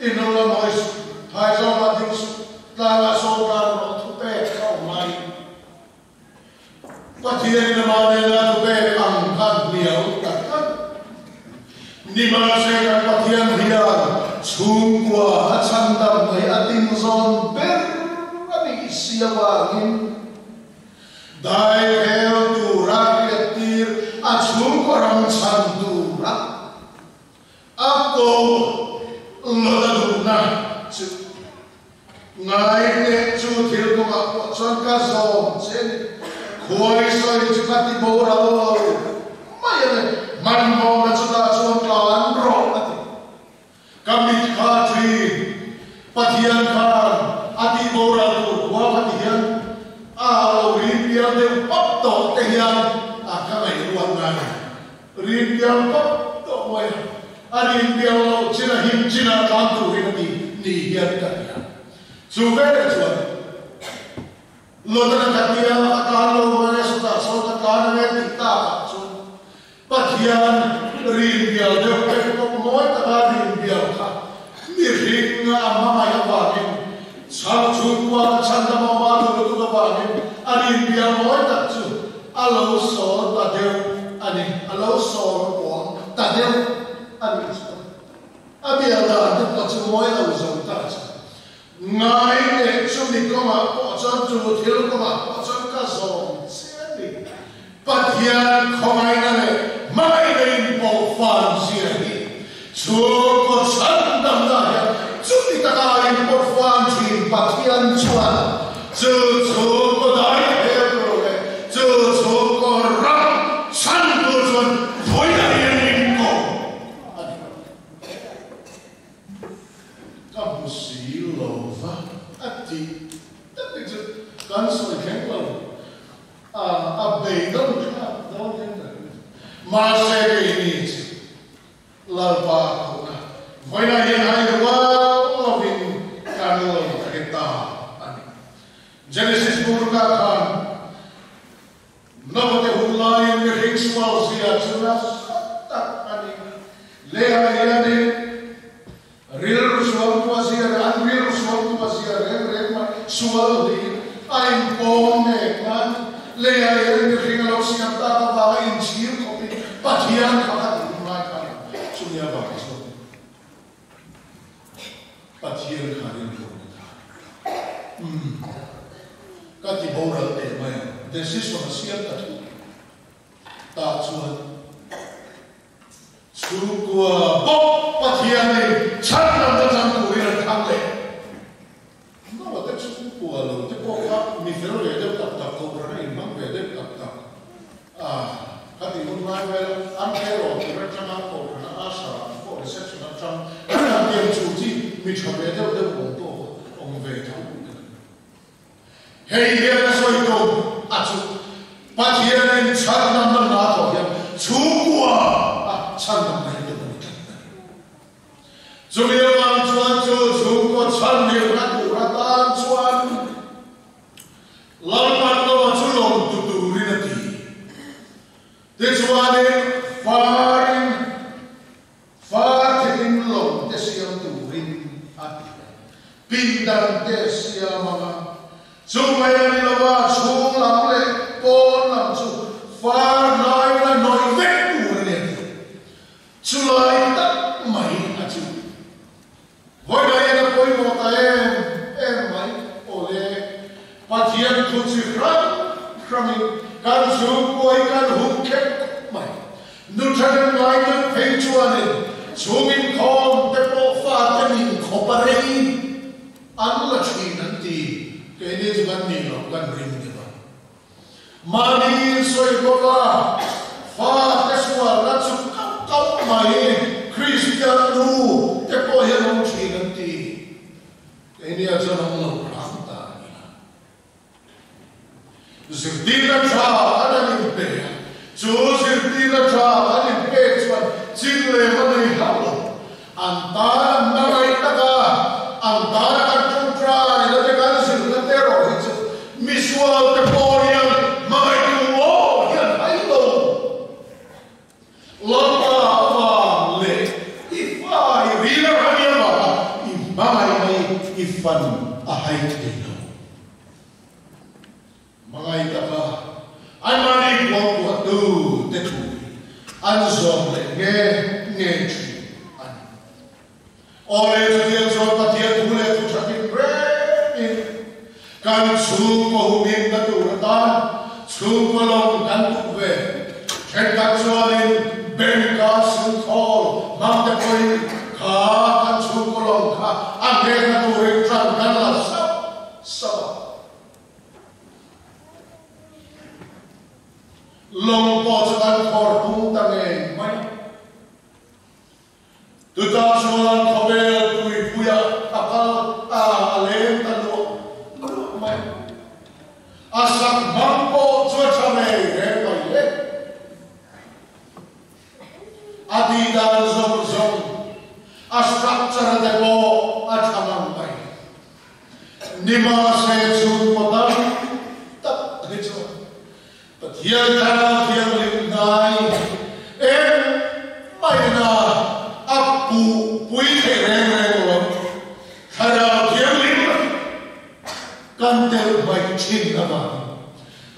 I hnung lam hawi suh, phaizawmah ding suh, tlangah sawn tlan rawh thu pek kha awm laiin Pathianin amah nena thu pek ang khan hnial tak tak. Nimahse kan Pathian hian chhungkua a chhandam mai a tinzawn ber a nih si avangin, Daikhel tura hriattir a chhungkaw ram chhan tura a ko lawt a duhna chu ngai teh chu thil kawngah pawh chuan ka zawm che ni. Khuai sawi chu ka ti boral lo mai a ni. Hmanhmawhna chutah chuan tlan rawh a ti. Ka mit kha thin Pathian khan a tih boral tur khua kha ti hian a lo rin pial deuh pap tawh te hian a ka ngaihruat ngai a ni. Rin pial pap tawh mai a, a rin pial loh chin a him chin ah tlan turin a ti ni hian ka ti a. Chu veleh chuan Lotana ka tia a tlan lo mai a, sawtah sawn ka tlan ang e tih takah chuan Pathian rin bial deuh pek pawh mawi taka rin bial kha mihring a hmangaih avangin chhang chhungkua ka chhan ta mah mah duh lutuk avangin a rin bial mawi tak chu a lo sawl ta deuh a ni, a lo sawl kuang ta deuh a nih chuan a bial dan te pawh chu mawi lo zo ta chu Ngai leh chumi kawngah pawh chuan chu thil kawngah pawh chuan ka zawm che a ni. Pathian khawngaihna. Chhungkaw chhandamna hian chuti taka in pawrhfuan thin Pathian chuan chu chhungkaw dai hel tur leh chu chhungkaw ram chhan tur chuan vawiin hian min ko a ni. Ka hmu si lo va a tih tak hi chu kan sawi thleng lo. A a beidawng thlak dawn hian ka ring. Mahse keini chu Lalpa kohna vawiinah hian hai rual lovin kan lo hre ta a ni. Genesis burka khan Noah te hun laiin mihring sual zia chu nasa tak a ni. Leiah hianin Rilru sualtu a zia reng, an rilru sualtu a zia reng reng mai, sual hliin a inpawm mek nan leiah hian mihring a lo siam tak avanga inchhir khawpin Pathian kha a ti hun lai khan chumi avang chuan Pathian kha rilru a ni ta. Umm, ka ti boral teh mai ang, decision a siam ta thut tah chuan. Chhungkua bawk Pathianin chhandamna chang turin an thlang leh. Noah te chhungkua lo te pawh kha mi fel ve deuh tak tak, kohhran a inhmang ve deuh tak tak a, khatih hun lai vel an tleirawl tir atanga kohhran a usher ah te pawh reception atang an tiang chu chi mi tha ve deuh deuh awm pawh kha awm ve tho te kan ni. Hei hian a sawi tum a chu Pathianin chhandamna hna thawh hian chhungkua a chhandamna hi tum a ni tlat a ni. Chumi avang chuan chu chhungkaw chhanhirna tur atan chuan Lalpan Noah chu lawm tu turin a ti. Tichuanin farin Far thilin lawng te siam turin a ti a, pindan te siam anga chu mai a ni lo a, chhung lam leh pawn lam chu far hnaiin a hnawih vek tur a ni a ti. Chulai tak mai a chu. Vawiin a pawimawh ta em em mai aw le. Pathian thu chi hrang hrangin kan chhungkuai kan hum kher khawp mai. Nu thahnem ngai deuh phei chuanin chhung inkhawm te pawh fate min khawp a rei an la thin an ti. Keini chu kan nih loh kan ring deuh a. Mahni insawi bawk a, fate sualna chu kauh kauh mai Kristian nu te pawh hian awm thin an ti. Keini-ah chuan awm lo hram ta a ni a. Zirtirna tha an an inpe a, chu zirtirna tha an inpek chuan chin lem a nei hauh lo. An tan an hmangaih tak a, an tana kan ṭawngṭai na te kan zirna te erawh hi chu misual te pawh hian hmangaihtu aw hi an hai lo. Lalpa avang leh i fa i ril a rang i avanga i hmangaih mai i fan a hai thei lo. Hmangaih taka anmahni kuangkuahtu te thu hi an zawm leh nge nge thin a ni. Aw le chutiang chuan Pathian thu leh thu tha tin rengin kan chhungkaw humhimna tur atan chhungkaw lawng kan tuk ve. Thenkhat chuanin bank-a sum khawl hmang te pawhin kha kan chhungkaw lawng kha a nghehna turin tan kan la sauh sauh a. Lawng pawh chu kan khawr pung ta ngei mai. Chutah chuan khawvel tuipuiah a kal ta, a leng ta luah luah mai. A sak hmang pawh chu a tha ngei reng mai hle. A tih dan zawng zawng, a structure te pawh a tha ngang mai. Nimahse chhungkaw tam tak hi chuan Pathian Thlarau Thianghlim hnai eng maina a puh pui theih reng reng lo ang. Thlarau Thianghlim kan telh hmaih thin avangin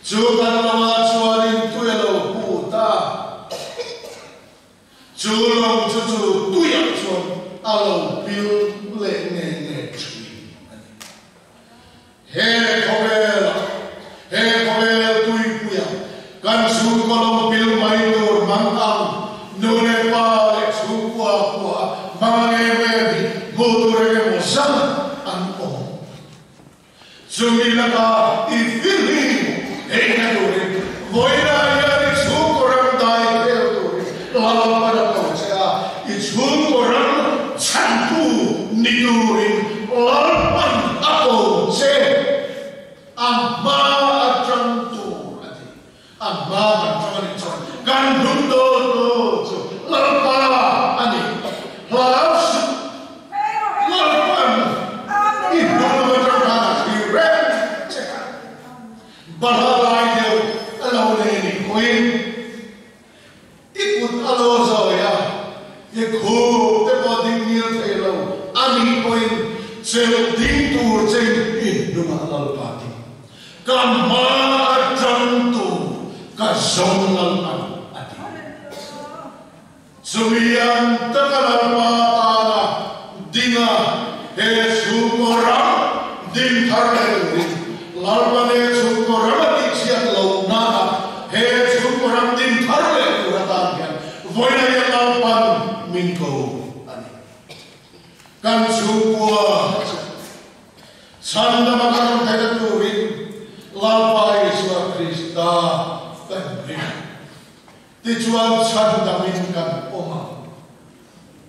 chu kan lamah chuanin tui a lo pu ta. Chu lawng chu chu tuiah chuan a lo pil leh nge nge thin a ni. He khawvelah, he khawvel tuipuiah kan chhungkaw lo pil mai tur hmang ang nu leh pa leh chhungkua kua Chelh ding tur chein i hnungah Lalpa ding. Ka hma atang tur ka zawng Lalpan a ti. Chumi ang taka Lalpa tana dinga he chhungkaw ram din thar leh turin Lalpa nen chhungkaw ram a tihchhiat loh nana he chhungkaw ram din thar leh tur atan hian vawiin hian Lalpan min ko a ni. Kan chhungkua chhandama kan awm theihna turin Lalpa Isua Krista kan ring a. Tichuan chhandamin kan awm ang.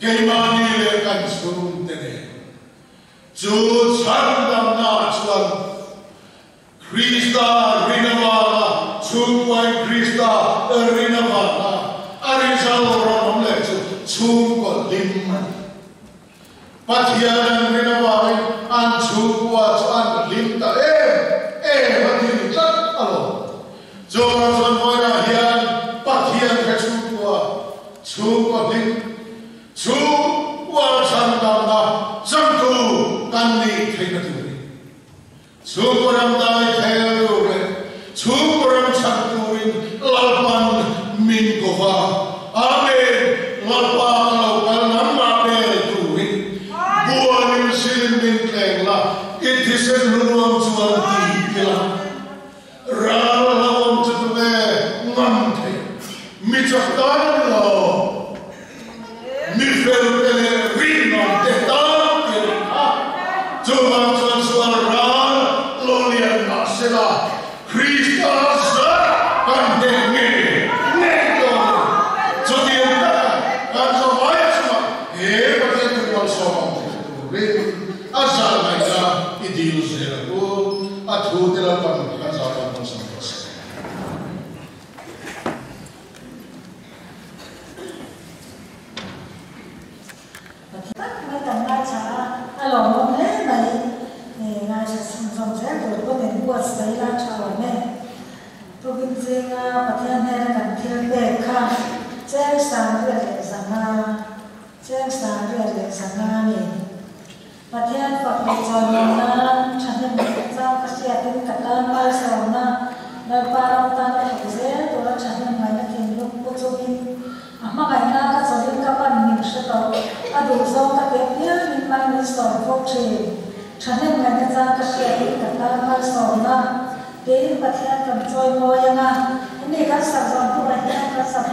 Keimahni leh kan chhungte nen. Chu chhandamnaah chuan Krista rin avanga chhungkuain Krista rin avanga a rinchhan lo ram awm leh chu chhungkaw hlim a ni. Pathian an rin avangin an chhungkua chu an hlim ta em em a ti ni tlat alawm. Chuvang chuan vawiinah hian Pathian ka chhungkua, chhungkaw hlim, chhungkua chhandamna changtu kan nih theihna turin, chhungkaw ram dai thel tur leh chhungkaw ram chhan turin Lalpan min ko va. Amen! Lalpa ka lo kal nangmah bel turin buanin silin min tleng la, i thisen hlunuam chuan ti ila. Ral lo awm chu tunge ngam thei? Mi chak tan a ni lo. Mi fel te leh rinawm te tan ti a nih kha. Chuvang chuan sual ral lo lian mah sela, Krista zar kan hneh nge ngei dawn a ni. Chutiang taka kan zawhai chungah he Pathian thu malsawm ang thei turin a zah ngaihna i dil zel ang u. A thu te Lalpan kan zah tan malsawm rawh se. Tak mai kan ngaithla a, a lawmawm hle mai. Ngaithla chhunzawm zel tur pawn in buatsaih ila tha awm e. Tukin zinga Pathian hnena kan thil pek kha cheng sangriat leh zanga, cheng sangriat leh zanga a ni. Pathian fak leh chawimawi nan thahnem chang ka hriatin ka tan malsawmna Lalpa ram tan ka thawk zel tura thahnem ngaihna thinlung pu chungin a hmangaihna ka chawlhin ka pan min hre tawh. A duhzawng ka pek piangin mal min sawm fo thin. Thahnem ngaihna chang ka hriatin ka tan malsawmna tiin Pathian kan chawimawi anga, ani kan sak zawm hnuah hian kan sak.